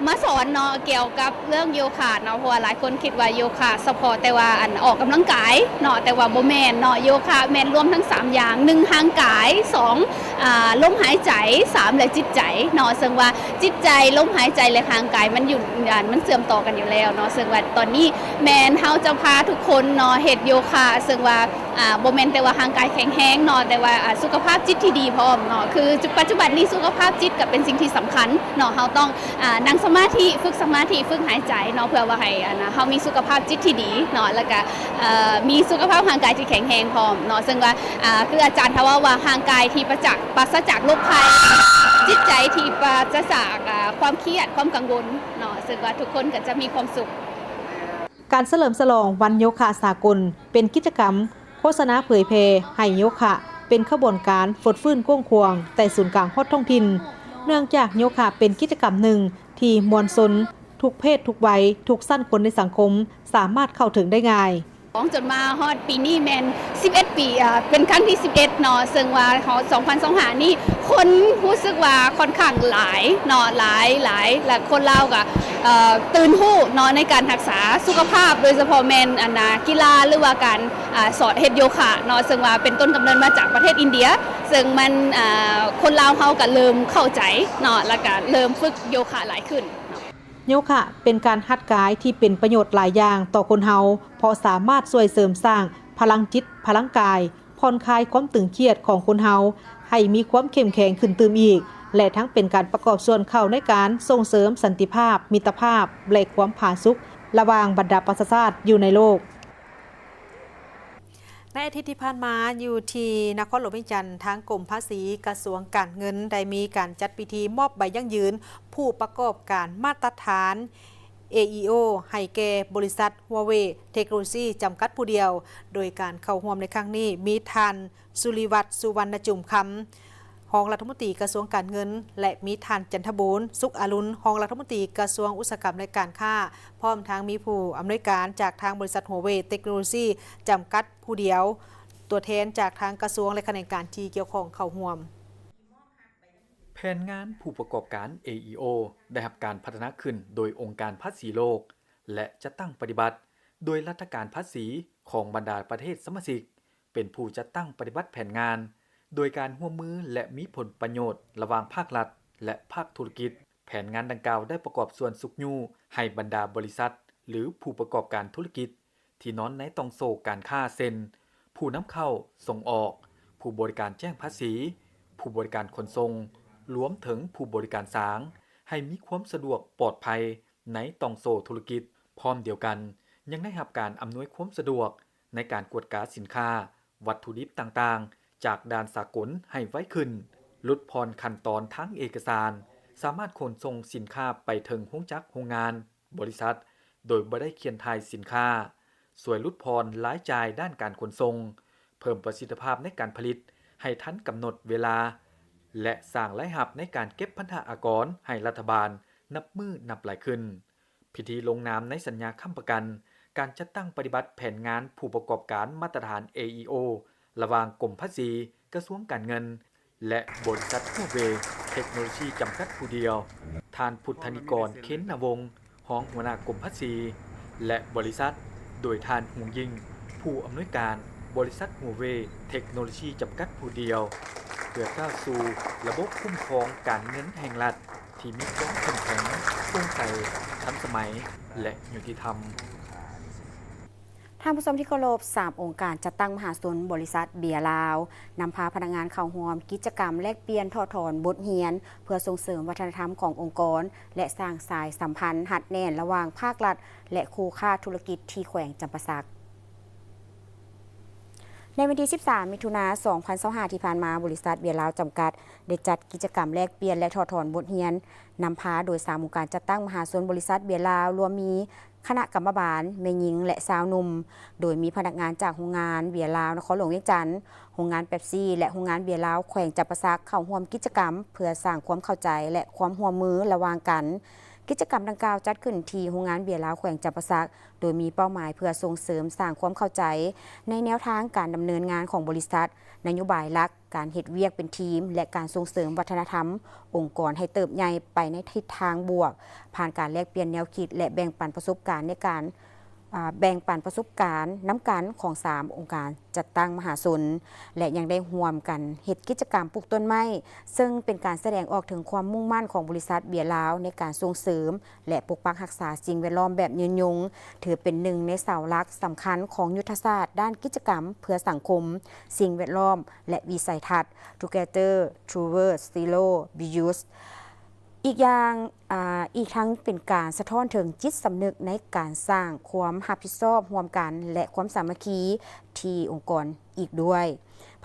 ມາສອນເນາະ ກ່ຽວກັບເລື່ອງໂຍຄະເນາະ ເພາະວ່າຫຼາຍຄົນຄິດວ່າໂຍຄະສະເພາະແຕ່ວ່າອັນອອກກຳລັງກາຍເນາະ ແຕ່ວ່າບໍ່ແມ່ນເນາະ ໂຍຄະແມ່ນລວມທັງສາມຢ່າງ ໜຶ່ງ ຮ່າງກາຍ, ສອງ ອາ ລົມຫາຍໃຈ, ສາມ ແລະ ຈິດໃຈເນາະ ເຊິ່ງວ່າຈິດໃຈ, ລົມຫາຍໃຈ ແລະ ຮ່າງກາຍ ມັນຢູ່ ອາ ມັນເຊື່ອມຕໍ່ກັນຢູ່ແລ້ວເນາະ ເຊິ່ງວ່າຕອນນີ້ແມ່ນເຮົາຈະພາທຸກຄົນເນາະ ເຮັດໂຍຄະ ເຊິ່ງວ່າ ອາ ບໍ່ແມ່ນແຕ່ວ່າຮ່າງກາຍແຂງແຮງເນາະ ແຕ່ວ່າ ອາ ສຸຂະພາບຈິດທີ່ດີພ້ອມເນາະ ຄື ປັດຈຸບັນນີ້ສຸຂະພາບຈິດກໍເປັນສິ່ງທີ່ສຳຄັນເນາະ ເຮົາຕ້ອງ ອາ ນັ່ງສະມາທິ ຝຶກສະມາທິ ຝຶກຫາຍໃຈເນາະ ເພື່ອວ່າໃຫ້ ອາ ເຮົາມີສຸຂະພາບຈິດທີ່ດີເນາະ ແລ້ວກໍ ເອີ ມີສຸຂະພາບຮ່າງກາຍທີ່ແຂງແຮງພ້ອມເນາະ ເຊິ່ງວ່າ ອາ ຄືອາຈານທ່ານເວົ້າວ່າ ຮ່າງກາຍທີ່ປະຈາກ ປາສະຈາກໂລກໄພ, ຈິດໃຈທີ່ປາສະຈາກ ອາ ຄວາມຄຽດ ຄວາມກັງວົນເນາະ ເຊິ່ງວ່າທຸກຄົນກໍຈະມີຄວາມສຸກ. ການສະເຫຼີມສະຫຼອງວັນໂຍຄະສາກົນ ເປັນກິດຈະກຳໂຄສະນາເຜີຍແຜ່ໃຫ້ໂຍຄະເປັນຂະບວນການຟົດຟື້ນກວ້າງຂວາງແຕ່ສູນກາງຮອດທ້ອງຖິ່ນ, ເນື່ອງຈາກໂຍຄະເປັນກິດຈະກຳໜຶ່ງທີ່ມວນຊົນທຸກເພດທຸກໄວ, ທຸກຊັ້ນຄົນໃນສັງຄົມສາມາດເຂົ້າເຖິງໄດ້ງ່າຍ. ຈົນມາຮອດປີນີ້ແມ່ນສິບເອັດປີ ເອີ ເປັນຄັ້ງທີສິບເອັດເນາະ ເຊິ່ງວ່າຮອດສອງພັນຊາວຫ້ານີ້ ຄົນຮູ້ສຶກວ່າຂ້ອນຂ້າງຫຼາຍເນາະ ຫຼາຍ ຫຼາຍ ແລະ ຄົນລາວກໍ ເອີ່ ຕື່ນຮູ້ເນາະ ໃນການຮັກສາສຸຂະພາບ ໂດຍສະເພາະແມ່ນອັນນ່າ ກິລາ ຫຼືວ່າການ ອາ ສອນເຮັດໂຍຄະເນາະ ເຊິ່ງວ່າເປັນຕົ້ນກຳເນີດມາຈາກປະເທດອິນເດຍ ເຊິ່ງມັນ ອາ ຄົນລາວເຮົາກະເລີ່ມເຂົ້າໃຈເນາະ ແລ້ວກະເລີ່ມຝຶກໂຍຄະຫຼາຍຂຶ້ນ. ໂຍຄະເປັນການຫັດກາຍທີ່ເປັນປະໂຫຍດຫຼາຍຢ່າງຕໍ່ຄົນເຮົາ ເພາະສາມາດຊ່ວຍເສີມສ້າງພະລັງຈິດພະລັງກາຍ, ຜ່ອນຄາຍຄວາມຕຶງຄຽດຂອງຄົນເຮົາໃຫ້ມີຄວາມເຂັ້ມແຂງຂຶ້ນຕື່ມອີກ ແລະ ທັງເປັນການປະກອບສ່ວນເຂົ້າໃນການສົ່ງເສີມສັນຕິພາບ, ມິດຕະພາບ ແລະ ຄວາມຜາສຸກລະຫວ່າງບັນດາປະຊາຊາດຢູ່ໃນໂລກ. ໃນອາທິດທີ່ຜ່ານມາ, ຢູ່ທີ່ນະຄອນຫຼວງວຽງຈັນ, ທາງກົມພາສີ ກະຊວງການເງິນ ໄດ້ມີການຈັດພິທີມອບໃບຢັ້ງຢືນຜູ້ປະກອບການມາດຕະຖານ ເອອີໂອ ໃຫ້ແກ່ບໍລິສັດ ຫົວເວ່ຍ ເທັກໂນໂລຊີ ຈຳກັດຜູ້ດຽວ. ໂດຍການເຂົ້າຮ່ວມໃນຄັ້ງນີ້ ມີທ່ານ ສຸລິວັດ ສຸວັນນະຈຸມຄຳ ຮອງລັດຖະມົນຕີກະຊວງການເງິນ ແລະ ມີທ່ານ ຈັນທະບູນ ສຸກອາລຸນ ຮອງລັດຖະມົນຕີກະຊວງອຸດສາຫະກຳ ແລະ ການຄ້າ, ພ້ອມທັງມີຜູ້ອຳນວຍການຈາກທາງບໍລິສັດ ຫົວເວ່ຍ ເທັກໂນໂລຊີ ຈຳກັດຜູ້ດຽວ, ຕົວແທນຈາກທາງກະຊວງ ແລະ ຂະແໜງການທີ່ກ່ຽວຂ້ອງເຂົ້າຮ່ວມ. ແຜນງານຜູ້ປະກອບການ ເອອີໂອ ໄດ້ຮັບການພັດທະນາຂຶ້ນໂດຍອົງການພາສີໂລກ ແລະ ຈັດຕັ້ງປະຕິບັດໂດຍລັດຖະການພາສີຂອງບັນດາປະເທດສະມາຊິກ ເປັນຜູ້ຈັດຕັ້ງປະຕິບັດແຜນງານ ໂດຍການຮ່ວມມື ແລະ ມີຜົນປະໂຫຍດລະຫວ່າງພາກລັດ ແລະ ພາກທຸລະກິດ. ແຜນງານດັ່ງກ່າວໄດ້ປະກອບສ່ວນຊຸກຍູ້ໃຫ້ບັນດາບໍລິສັດ ຫຼື ຜູ້ປະກອບການທຸລະກິດ ທີ່ນອນໃນຕ່ອງໂສ້ການຄ້າ ເຊັ່ນ ຜູ້ນຳເຂົ້າ, ສົ່ງອອກ, ຜູ້ບໍລິການແຈ້ງພາສີ, ຜູ້ບໍລິການຂົນສົ່ງ, ລວມເຖິງຜູ້ບໍລິການສາງ ໃຫ້ມີຄວາມສະດວກປອດໄພໃນຕ່ອງໂສ້ທຸລະກິດ. ພ້ອມດຽວກັນ ຍັງໄດ້ຮັບການອຳນວຍຄວາມສະດວກໃນການກວດກາສິນຄ້າ, ວັດຖຸດິບຕ່າງໆ ຈາກດ່ານສາກົນໃຫ້ໄວຂຶ້ນ, ຫຼຸດຜ່ອນຂັ້ນຕອນທາງເອກະສານ, ສາມາດຂົນສົ່ງສິນຄ້າໄປເຖິງໂຮງຈັກໂຮງງານ, ບໍລິສັດ ໂດຍບໍ່ໄດ້ຂຽນຖ່າຍສິນຄ້າ, ຊ່ວຍຫຼຸດຜ່ອນລາຍຈ່າຍດ້ານການຂົນສົ່ງ, ເພີ່ມປະສິດທິພາບໃນການຜະລິດໃຫ້ທັນກຳນົດເວລາ ແລະ ສ້າງລາຍຮັບໃນການເກັບພັນທະອາກອນໃຫ້ລັດຖະບານນັບມື້ນັບຫຼາຍຂຶ້ນ. ພິທີລົງນາມໃນສັນຍາຄ້ຳປະກັນການຈັດຕັ້ງປະຕິບັດແຜນງານຜູ້ປະກອບການມາດຕະຖານ ເອອີໂອ ລະຫວ່າງກົມພາສີ, ກະຊວງການເງິນ ແລະ ບໍລິສັດ ຫົວເວ່ຍ ເທັກໂນໂລຊີ ຈຳກັດຜູ້ດຽວ, ທ່ານ ພຸດທະນິກອນ ເຄນນະວົງ ຮອງຫົວໜ້າກົມພາສີ ແລະ ບໍລິສັດ, ໂດຍທ່ານ ຮຸງຍິ່ງ ຜູ້ອຳນວຍການບໍລິສັດ ຫົວເວ່ຍ ເທັກໂນໂລຊີ ຈຳກັດຜູ້ດຽວ, ເພື່ອກ້າວສູ່ລະບົບຄຸ້ມຄອງການເງິນແຫ່ງລັດ ທີ່ມີຄວາມເຂັ້ມແຂງ, ໂປ່ງໃສ, ທັນສະໄໝ ແລະ ຍຸຕິທຳ. ທ່ານຜູ້ຊົມທີ່ເຄົາລົບ, ສາມອົງການຈັດຕັ້ງມະຫາຊົນບໍລິສັດເບຍລາວ ນຳພາພະນັກງານເຂົ້າຮ່ວມກິດຈະກຳແລກປ່ຽນຖອດຖອນບົດຮຽນ ເພື່ອສົ່ງເສີມວັດທະນະທຳຂອງອົງກອນ ແລະ ສ້າງສາຍສຳພັນຮັດແໜ້ນລະຫວ່າງພາກລັດ ແລະ ຄູ່ຄ້າທຸລະກິດທີ່ແຂວງຈຳປາສັກ. ໃນວັນທີສິບສາມ ມິຖຸນາ ສອງພັນຊາວຫ້າ ທີ່ຜ່ານມາ, ບໍລິສັດເບຍລາວຈຳກັດ ໄດ້ຈັດກິດຈະກຳແລກປ່ຽນ ແລະ ຖອດຖອນບົດຮຽນ ນຳພາໂດຍສາມອົງການຈັດຕັ້ງມະຫາຊົນບໍລິສັດເບຍລາວ, ລວມມີຄະນະກຳມະບານ, ແມ່ຍິງ ແລະ ຊາວໜຸ່ມ, ໂດຍມີພະນັກງານຈາກໂຮງງານເບຍລາວນະຄອນຫຼວງວຽງຈັນ, ໂຮງງານເປັບຊີ ແລະ ໂຮງງານເບຍລາວແຂວງຈຳປາສັກ ເຂົ້າຮ່ວມກິດຈະກຳ ເພື່ອສ້າງຄວາມເຂົ້າໃຈ ແລະ ຄວາມຮ່ວມມືລະຫວ່າງກັນ. ກິດຈະກຳດັ່ງກ່າວຈັດຂຶ້ນທີ່ໂຮງງານເບຍລາວແຂວງຈຳປາສັກ, ໂດຍມີເປົ້າໝາຍເພື່ອສົ່ງເສີມສ້າງຄວາມເຂົ້າໃຈໃນແນວທາງການດຳເນີນງານຂອງບໍລິສັດ, ນະໂຍບາຍຫຼັກ, ການເຮັດວຽກເປັນທີມ ແລະ ການສົ່ງເສີມວັດທະນະທຳອົງກອນໃຫ້ເຕີບໃຫຍ່ໄປໃນທິດທາງບວກ, ຜ່ານການແລກປ່ຽນແນວຄິດ ແລະ ແບ່ງປັນປະສົບການໃນການ, ອາ, ແບ່ງປັນປະສົບການນຳກັນຂອງສາມອົງການ ຈັດຕັ້ງມະຫາຊົນ ແລະ ຍັງໄດ້ຮ່ວມກັນເຮັດກິດຈະກຳປູກຕົ້ນໄມ້, ເຊິ່ງເປັນການສະແດງອອກເຖິງຄວາມມຸ່ງໝັ້ນຂອງບໍລິສັດເບຍລາວໃນການສົ່ງເສີມ ແລະ ປົກປັກຮັກສາສິ່ງແວດລ້ອມແບບຍືນຍົງ, ຖືເປັນໜຶ່ງໃນເສົາຫຼັກສຳຄັນຂອງຍຸດທະສາດດ້ານກິດຈະກຳເພື່ອສັງຄົມ, ສິ່ງແວດລ້ອມ ແລະ ວິໄສທັດ Together Towards Zero Reuse. ອີກຢ່າງ, ອາ, ອີກທັງເປັນການສະທ້ອນເຖິງຈິດສຳນຶກໃນການສ້າງຄວາມຮັບຜິດຊອບຮ່ວມກັນ ແລະ ຄວາມສາມັກຄີທີ່ອົງກອນອີກດ້ວຍ.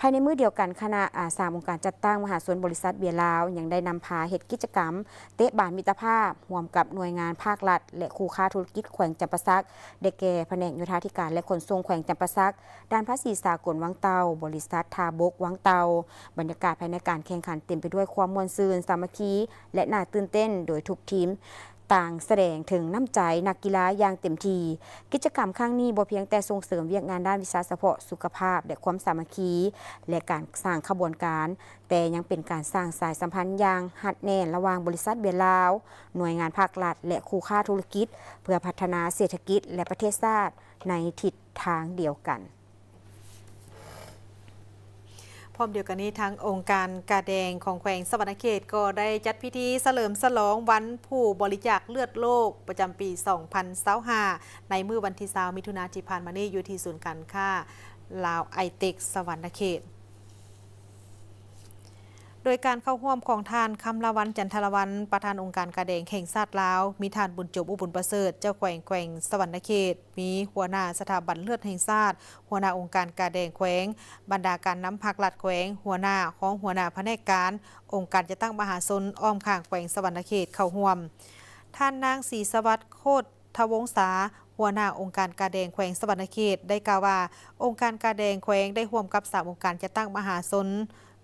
ພາຍໃນມື້ດຽວກັນ, ຄະນະ, ອາ, ສາມອົງການຈັດຕັ້ງມະຫາຊົນບໍລິສັດເບຍລາວ ຍັງໄດ້ນຳພາເຮັດກິດຈະກຳເຕະບານມິດຕະພາບ ຮ່ວມກັບໜ່ວຍງານພາກລັດ ແລະ ຄູ່ຄ້າທຸລະກິດແຂວງຈຳປາສັກ, ໄດ້ແກ່ ພະແນກໂຍທາທິການ ແລະ ຂົນສົ່ງແຂວງຈຳປາສັກ, ດ່ານພາສີສາກົນວັງເຕົ່າ, ບໍລິສັດທ່າບົກວັງເຕົ່າ. ບັນຍາກາດພາຍໃນການແຂ່ງຂັນເຕັມໄປດ້ວຍຄວາມມ່ວນຊື່ນ, ສາມັກຄີ ແລະ ໜ້າຕື່ນເຕັ້ນ, ໂດຍທຸກທີມ ຕ່າງສະແດງເຖິງນ້ຳໃຈນັກກິລາຢ່າງເຕັມທີ່. ກິດຈະກຳຄັ້ງນີ້ບໍ່ພຽງແຕ່ສົ່ງເສີມວຽກງານດ້ານວິຊາສະເພາະ, ສຸຂະພາບ ແລະ ຄວາມສາມັກຄີ ແລະ ການສ້າງຂະບວນການ, ແຕ່ຍັງເປັນການສ້າງສາຍສຳພັນຢ່າງຮັດແໜ້ນລະຫວ່າງບໍລິສັດເບຍລາວ, ໜ່ວຍງານພາກລັດ ແລະ ຄູ່ຄ້າທຸລະກິດ ເພື່ອພັດທະນາເສດຖະກິດ ແລະ ປະເທດຊາດໃນທິດທາງດຽວກັນ. ພ້ອມດຽວກັນນີ້, ທາງອົງການກາແດງຂອງແຂວງສະຫວັນນະເຂດກໍໄດ້ຈັດພິທີສະເຫຼີມສະຫຼອງວັນຜູ້ບໍລິຈາກເລືອດໂລກປະຈຳປີສອງພັນຊາວຫ້າ ໃນມື້ວັນທີຊາວ ມິຖຸນາທີ່ຜ່ານມານີ້ ຢູ່ທີ່ສູນການຄ້າລາວໄອເຕັກສະຫວັນນະເຂດ. ໂດຍການເຂົ້າຮ່ວມຂອງທ່ານ ຄຳລາວັນ ຈັນທະລາວັນ ປະທານອົງການກາແດງແຫ່ງຊາດລາວ, ມີທ່ານ ບຸນຈົບ ອຸບຸນປະເສີດ ເຈົ້າແຂວງແຂວງສະຫວັນນະເຂດ, ມີຫົວໜ້າສະຖາບັນເລືອດແຫ່ງຊາດ, ຫົວໜ້າອົງການກາແດງແຂວງ, ບັນດາການນຳພັກລັດແຂວງ, ຫົວໜ້າ, ຮອງຫົວໜ້າພະແນກການ, ອົງການຈັດຕັ້ງມະຫາຊົນອ້ອມຂ້າງແຂວງສະຫວັນນະເຂດເຂົ້າຮ່ວມ. ທ່ານນາງ ສີສະຫວັດ ໂຄດທະວົງສາ ຫົວໜ້າອົງການກາແດງແຂວງສະຫວັນນະເຂດ ໄດ້ກ່າວວ່າ, ອົງການກາແດງແຂວງໄດ້ຮ່ວມກັບສາມອົງການຈັດຕັ້ງມະຫາຊົນ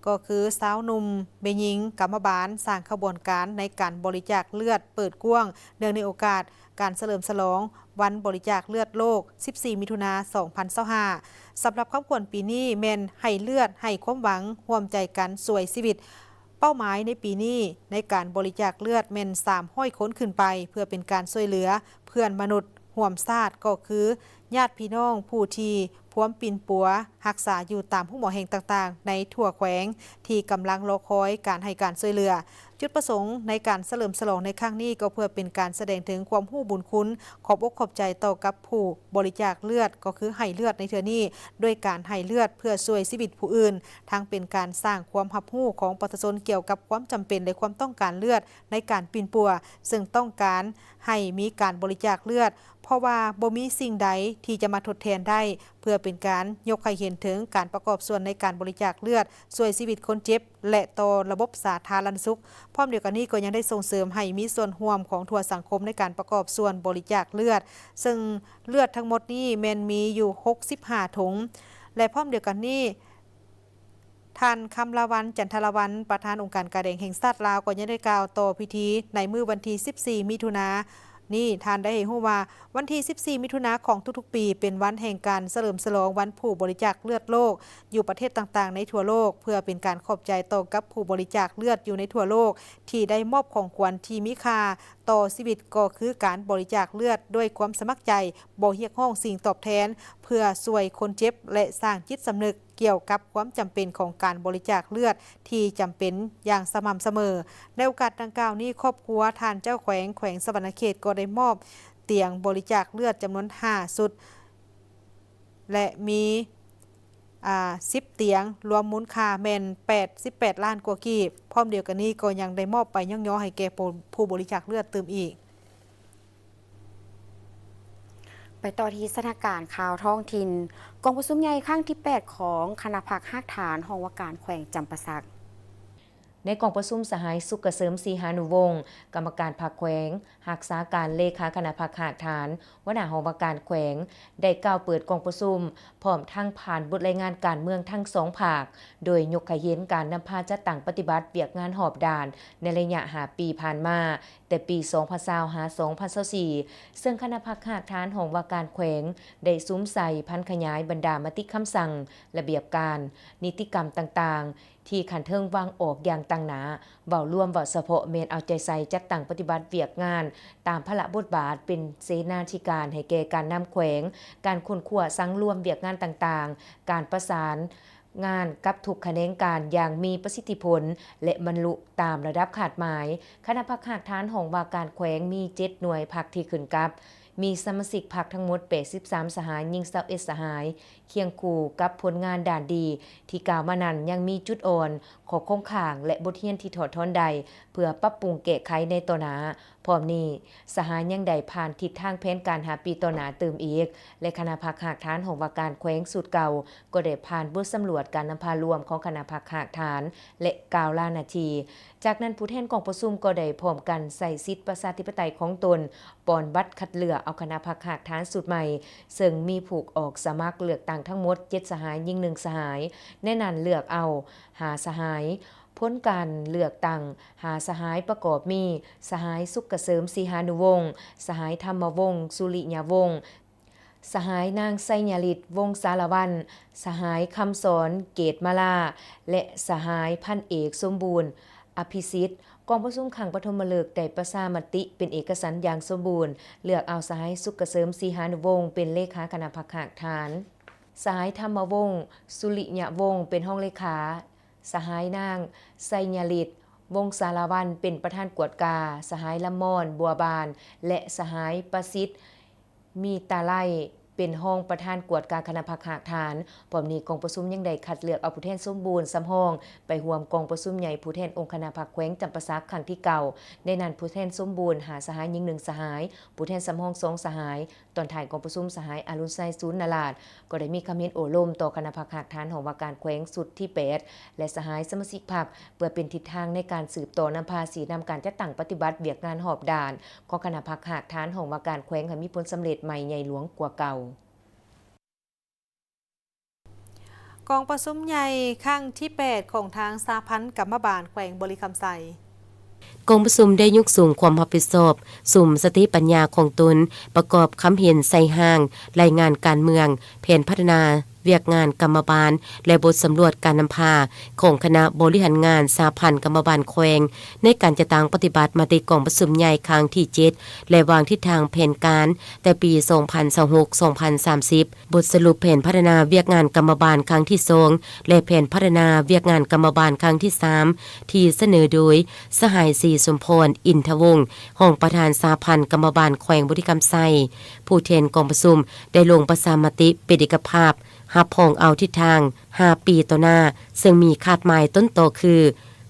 ກໍຄືຊາວໜຸ່ມ, ແມ່ຍິງ, ກຳມະບານ ສ້າງຂະບວນການໃນການບໍລິຈາກເລືອດເປີດກວ້າງ ເນື່ອງໃນໂອກາດການສະເຫຼີມສະຫຼອງວັນບໍລິຈາກເລືອດໂລກ ສິບສີ່ ມິຖຸນາ ສອງພັນຊາວຫ້າ. ສຳລັບຄຳຂວັນປີນີ້ແມ່ນ ໃຫ້ເລືອດໃຫ້ຄວາມຫວັງ, ຮ່ວມໃຈກັນຊ່ວຍຊີວິດ. ເປົ້າໝາຍໃນປີນີ້ໃນການບໍລິຈາກເລືອດແມ່ນສາມຮ້ອຍຄົນຂຶ້ນໄປ ເພື່ອເປັນການຊ່ວຍເຫຼືອເພື່ອນມະນຸດຮ່ວມຊາດ ກໍຄືຍາດພີ່ນ້ອງຜູ້ທີ່ພວມປິ່ນປົວຮັກສາຢູ່ຕາມໂຮງໝໍແຫ່ງຕ່າງໆໃນທົ່ວແຂວງ ທີ່ກຳລັງລໍຄອຍການໃຫ້ການຊ່ວຍເຫຼືອ. ຈຸດປະສົງໃນການສະເຫຼີມສະຫຼອງໃນຄັ້ງນີ້ ກໍເພື່ອເປັນການສະແດງເຖິງຄວາມຮູ້ບຸນຄຸນ ຂອບອົກຂອບໃຈຕໍ່ກັບຜູ້ບໍລິຈາກເລືອດ ກໍຄືໃຫ້ເລືອດໃນເທື່ອນີ້ ດ້ວຍການໃຫ້ເລືອດເພື່ອຊ່ວຍຊີວິດຜູ້ອື່ນ, ທັງເປັນການສ້າງຄວາມຮັບຮູ້ຂອງປະຊາຊົນກ່ຽວກັບຄວາມຈຳເປັນ ແລະ ຄວາມຕ້ອງການເລືອດໃນການປິ່ນປົວ, ເຊິ່ງຕ້ອງການໃຫ້ມີການບໍລິຈາກເລືອດ, ເພາະວ່າບໍ່ມີສິ່ງໃດທີ່ຈະມາທົດແທນໄດ້, ເພື່ອເປັນການຍົກໃຫ້ເຫັນເຖິງການປະກອບສ່ວນໃນການບໍລິຈາກເລືອດ ຊ່ວຍຊີວິດຄົນເຈັບ ແລະ ຕໍ່ລະບົບສາທາລະນະສຸກ. ພ້ອມດຽວກັນນີ້ກໍຍັງໄດ້ສົ່ງເສີມໃຫ້ມີສ່ວນຮ່ວມຂອງທົ່ວສັງຄົມໃນການປະກອບສ່ວນບໍລິຈາກເລືອດ, ເຊິ່ງເລືອດທັງໝົດນີ້ແມ່ນມີຢູ່ຫົກສິບຫ້າຖົງ ແລະ ພ້ອມດຽວກັນນີ້ ທ່ານ ຄຳລາວັນ ຈັນທະລາວັນ ປະທານອົງການກາແດງແຫ່ງຊາດລາວ ກໍຍັງໄດ້ກ່າວຕໍ່ພິທີໃນມື້ວັນທີສິບສີ່ ມິຖຸນາ ນີ້ ທ່ານໄດ້ໃຫ້ຮູ້ວ່າ ວັນທີສິບສີ່ ມິຖຸນາຂອງທຸກໆປີ ເປັນວັນແຫ່ງການສະເຫຼີມສະຫຼອງວັນຜູ້ບໍລິຈາກເລືອດໂລກ ຢູ່ປະເທດຕ່າງໆໃນທົ່ວໂລກ ເພື່ອເປັນການຂອບໃຈຕໍ່ກັບຜູ້ບໍລິຈາກເລືອດຢູ່ໃນທົ່ວໂລກ ທີ່ໄດ້ມອບຂອງຂວັນທີ່ມີຄ່າຕໍ່ຊີວິດ ກໍຄືການບໍລິຈາກເລືອດດ້ວຍຄວາມສະໝັກໃຈ, ບໍ່ຮຽກຮ້ອງສິ່ງຕອບແທນ, ເພື່ອຊ່ວຍຄົນເຈັບ ແລະ ສ້າງຈິດສຳນຶກ ກ່ຽວກັບຄວາມຈຳເປັນຂອງການບໍລິຈາກເລືອດທີ່ຈຳເປັນຢ່າງສະໝ່ຳສະເໝີ. ໃນໂອກາດດັ່ງກ່າວນີ້, ຄອບຄົວທ່ານເຈົ້າແຂວງແຂວງສະຫວັນນະເຂດກໍໄດ້ມອບຕຽງບໍລິຈາກເລືອດຈຳນວນຫ້າຊຸດ ແລະ ມີ ອາ ສິບຕຽງ, ລວມມູນຄ່າແມ່ນແປດສິບແປດລ້ານກວ່າກີບ. ພ້ອມດຽວກັນນີ້ກໍຍັງໄດ້ມອບໃບຍ້ອງຍໍໃຫ້ແກ່ຜູ້ ຜູ້ບໍລິຈາກເລືອດຕື່ມອີກ. ໄປຕໍ່ທີ່ສະຖານະການຂ່າວທ້ອງຖິ່ນ. ກອງປະຊຸມໃຫຍ່ຄັ້ງທີແປດຂອງຄະນະພັກຮາກຖານຫ້ອງວ່າການແຂວງຈຳປາສັກ. ໃນກອງປະຊຸມ, ສະຫາຍ ສຸກກະເສີມ ສີຫານຸວົງ ກຳມະການພັກແຂວງ, ຮັກສາການເລຂາຄະນະພັກຮາກຖານ, ຫົວໜ້າຫ້ອງວ່າການແຂວງ ໄດ້ກ່າວເປີດກອງປະຊຸມ, ພ້ອມທັງຜ່ານບົດລາຍງານການເມືອງທັງສອງພາກ, ໂດຍຍົກໃຫ້ເຫັນການນຳພາຈັດຕັ້ງປະຕິບັດວຽກງານຮອບດ້ານໃນໄລຍະຫ້າປີຜ່ານມາ, ແຕ່ປີສອງພັນຊາວຫາສອງພັນຊາວສີ່ ເຊິ່ງຄະນະພັກຮາກຖານຫ້ອງວ່າການແຂວງ ໄດ້ສຸມໃສ່ຜັນຂະຫຍາຍບັນດາມະຕິຄຳສັ່ງ, ລະບຽບການ, ນິຕິກຳຕ່າງໆ ທີ່ຂັ້ນເທິງວາງອອກຢ່າງຕັ້ງໜ້າ, ເວົ້າລວມ, ເວົ້າສະເພາະແມ່ນເອົາໃຈໃສ່ຈັດຕັ້ງປະຕິບັດວຽກງານຕາມພາລະບົດບາດເປັນເສນາທິການໃຫ້ແກ່ການນຳແຂວງ, ການຄົ້ນຄວ້າສັງລວມວຽກງານຕ່າງໆ, ການປະສານ ງານກັບທຸກຂະແໜງການຢ່າງມີປະສິດທິຜົນ ແລະ ບັນລຸຕາມລະດັບຄາດໝາຍ. ຄະນະພັກຮາກຖານຫ້ອງວ່າການແຂວງມີເຈັດໜ່ວຍພັກທີ່ຂຶ້ນກັບ, ມີສະມາຊິກພັກທັງໝົດແປດສິບສາມສະຫາຍ, ຍິງຊາວເອັດສະຫາຍ. ຄຽງຄູ່ກັບຜົນງານດ້ານດີທີ່ກ່າວມານັ້ນ, ຍັງມີຈຸດອ່ອນ, ຂໍ້ຄົງຄ້າງ ແລະ ບົດຮຽນທີ່ຖອດຖອນໄດ້ ເພື່ອປັບປຸງແກ້ໄຂໃນຕໍ່ໜ້າ. ພ້ອມນີ້, ສະຫາຍຍັງໄດ້ຜ່ານທິດທາງແຜນການຫ້າປີຕໍ່ໜ້າຕື່ມອີກ ແລະ ຄະນະພັກຮາກຖານຫ້ອງວ່າການແຂວງຊຸດເກົ່າ ກໍໄດ້ຜ່ານບົດສຳຫຼວດການນຳພາລວມຂອງຄະນະພັກຮາກຖານ ແລະ ກ່າວລາໜ້າທີ່. ຈາກນັ້ນ, ຜູ້ແທນກອງປະຊຸມກໍໄດ້ພ້ອມກັນໃຊ້ສິດປະຊາທິປະໄຕຂອງຕົນ, ປ່ອນບັດຄັດເລືອກເອົາຄະນະພັກຮາກຖານຊຸດໃໝ່, ເຊິ່ງມີຜູ້ອອກສະໝັກເລືອກຕັ້ງທັງໝົດເຈັດສະຫາຍ, ຍິງໜຶ່ງສະຫາຍ. ໃນນັ້ນເລືອກເອົາຫ້າສະຫາຍ, ຜົນການເລືອກຕັ້ງຫ້າສະຫາຍປະກອບມີ ສະຫາຍ ສຸກກະເສີມ ສີຫານຸວົງ, ສະຫາຍ ທຳມະວົງ ສຸລິຍະວົງ, ສະຫາຍ ນາງ ໄຊຍະລິດ ວົງສາລະວັນ, ສະຫາຍ ຄຳສອນ ເກດມາລາ ແລະ ສະຫາຍ ພັນເອກ ສົມບູນ ອະພິສິດ. ກອງປະຊຸມຄັ້ງປະຖົມມະລຶກໄດ້ປະຊາມະຕິເປັນເອກະສັນຢ່າງສົມບູນ ເລືອກເອົາສະຫາຍ ສຸກກະເສີມ ສີຫານຸວົງ ເປັນເລຂາຄະນະພັກຮາກຖານ, ສະຫາຍ ທຳມະວົງ ສຸລິຍະວົງ ເປັນຮອງເລຂາ, ສະຫາຍ ນາງ ໄຊຍະລິດ ວົງສາລະວັນ ເປັນປະທານກວດກາ, ສະຫາຍ ລຳມອນ ບົວບານ ແລະ ສະຫາຍ ປະສິດ ມີຕາໄລ ເປັນຮອງປະທານກວດກາຄະນະພັກຮາກຖານ. ພ້ອມນີ້ກອງປະຊຸມຍັງໄດ້ຄັດເລືອກເອົາຜູ້ແທນສົມບູນສຳຮອງໄປຮ່ວມກອງປະຊຸມໃຫຍ່ຜູ້ແທນອົງຄະນະພັກແຂວງຈຳປາສັກຄັ້ງທີເກົ້າ. ໃນນັ້ນຜູ້ແທນສົມບູນຫ້າສະຫາຍ, ຍິງໜຶ່ງສະຫາຍ, ຜູ້ແທນສຳຮອງສອງສະຫາຍ. ຕອນທ້າຍກອງປະຊຸມ ສະຫາຍ ອາລຸນໄຊ ສູນນະລາດ ກໍໄດ້ມີຄຳເຫັນໂອ້ລົມຕໍ່ຄະນະພັກຮາກຖານຫ້ອງວ່າການແຂວງຊຸດທີແປດ ແລະ ສະຫາຍສະມາຊິກພັກ ເພື່ອເປັນທິດທາງໃນການສືບຕໍ່ນຳພາຊີ້ນຳການຈັດຕັ້ງປະຕິບັດວຽກງານຮອບດ້ານຂອງຄະນະພັກຮາກຖານຫ້ອງວ່າການແຂວງໃຫ້ມີຜົນສຳເລັດໃໝ່ໃຫຍ່ຫຼວງກວ່າເກົ່າ. ກອງປະຊຸມໃຫຍ່ຄັ້ງທີແປດຂອງທາງສະຫະພັນກຳມະບານແຂວງບໍລິຄຳໄຊ. ກອງປະຊຸມໄດ້ຍົກສູງຄວາມຮັບຜິດຊອບສຸມສະຕິປັນຍາຂອງຕົນ ປະກອບຄຳເຫັນໃສ່ຮ່າງລາຍງານການເມືອງ, ແຜນພັດທະນາວຽກງານກຳມະບານ ແລະ ບົດສຳຫຼວດການນຳພາຂອງຄະນະບໍລິຫານງານສະຫະພັນກຳມະບານແຂວງ ໃນການຈັດຕັ້ງປະຕິບັດມະຕິກອງປະຊຸມໃຫຍ່ຄັ້ງທີເຈັດ ແລະ ວາງທິດທາງແຜນການແຕ່ປີສອງພັນຊາວຫົກ ສອງພັນສາມສິບ. ບົດສະຫຼຸບແຜນພັດທະນາວຽກງານກຳມະບານຄັ້ງທີສອງ ແລະ ແຜນພັດທະນາວຽກງານກຳມະບານຄັ້ງທີສາມ ທີ່ສະເໜີໂດຍ ສະຫາຍ ສີສົມພອນ ອິນທະວົງ ຮອງປະທານສະຫະພັນກຳມະບານແຂວງບໍລິຄຳໄຊ. ຜູ້ແທນກອງປະຊຸມໄດ້ລົງປະຊາມະຕິເປັນເອກະພາບ ຮັບຮອງເອົາທິດທາງຫ້າປີຕໍ່ໜ້າ, ເຊິ່ງມີຄາດໝາຍຕົ້ນຕໍຄື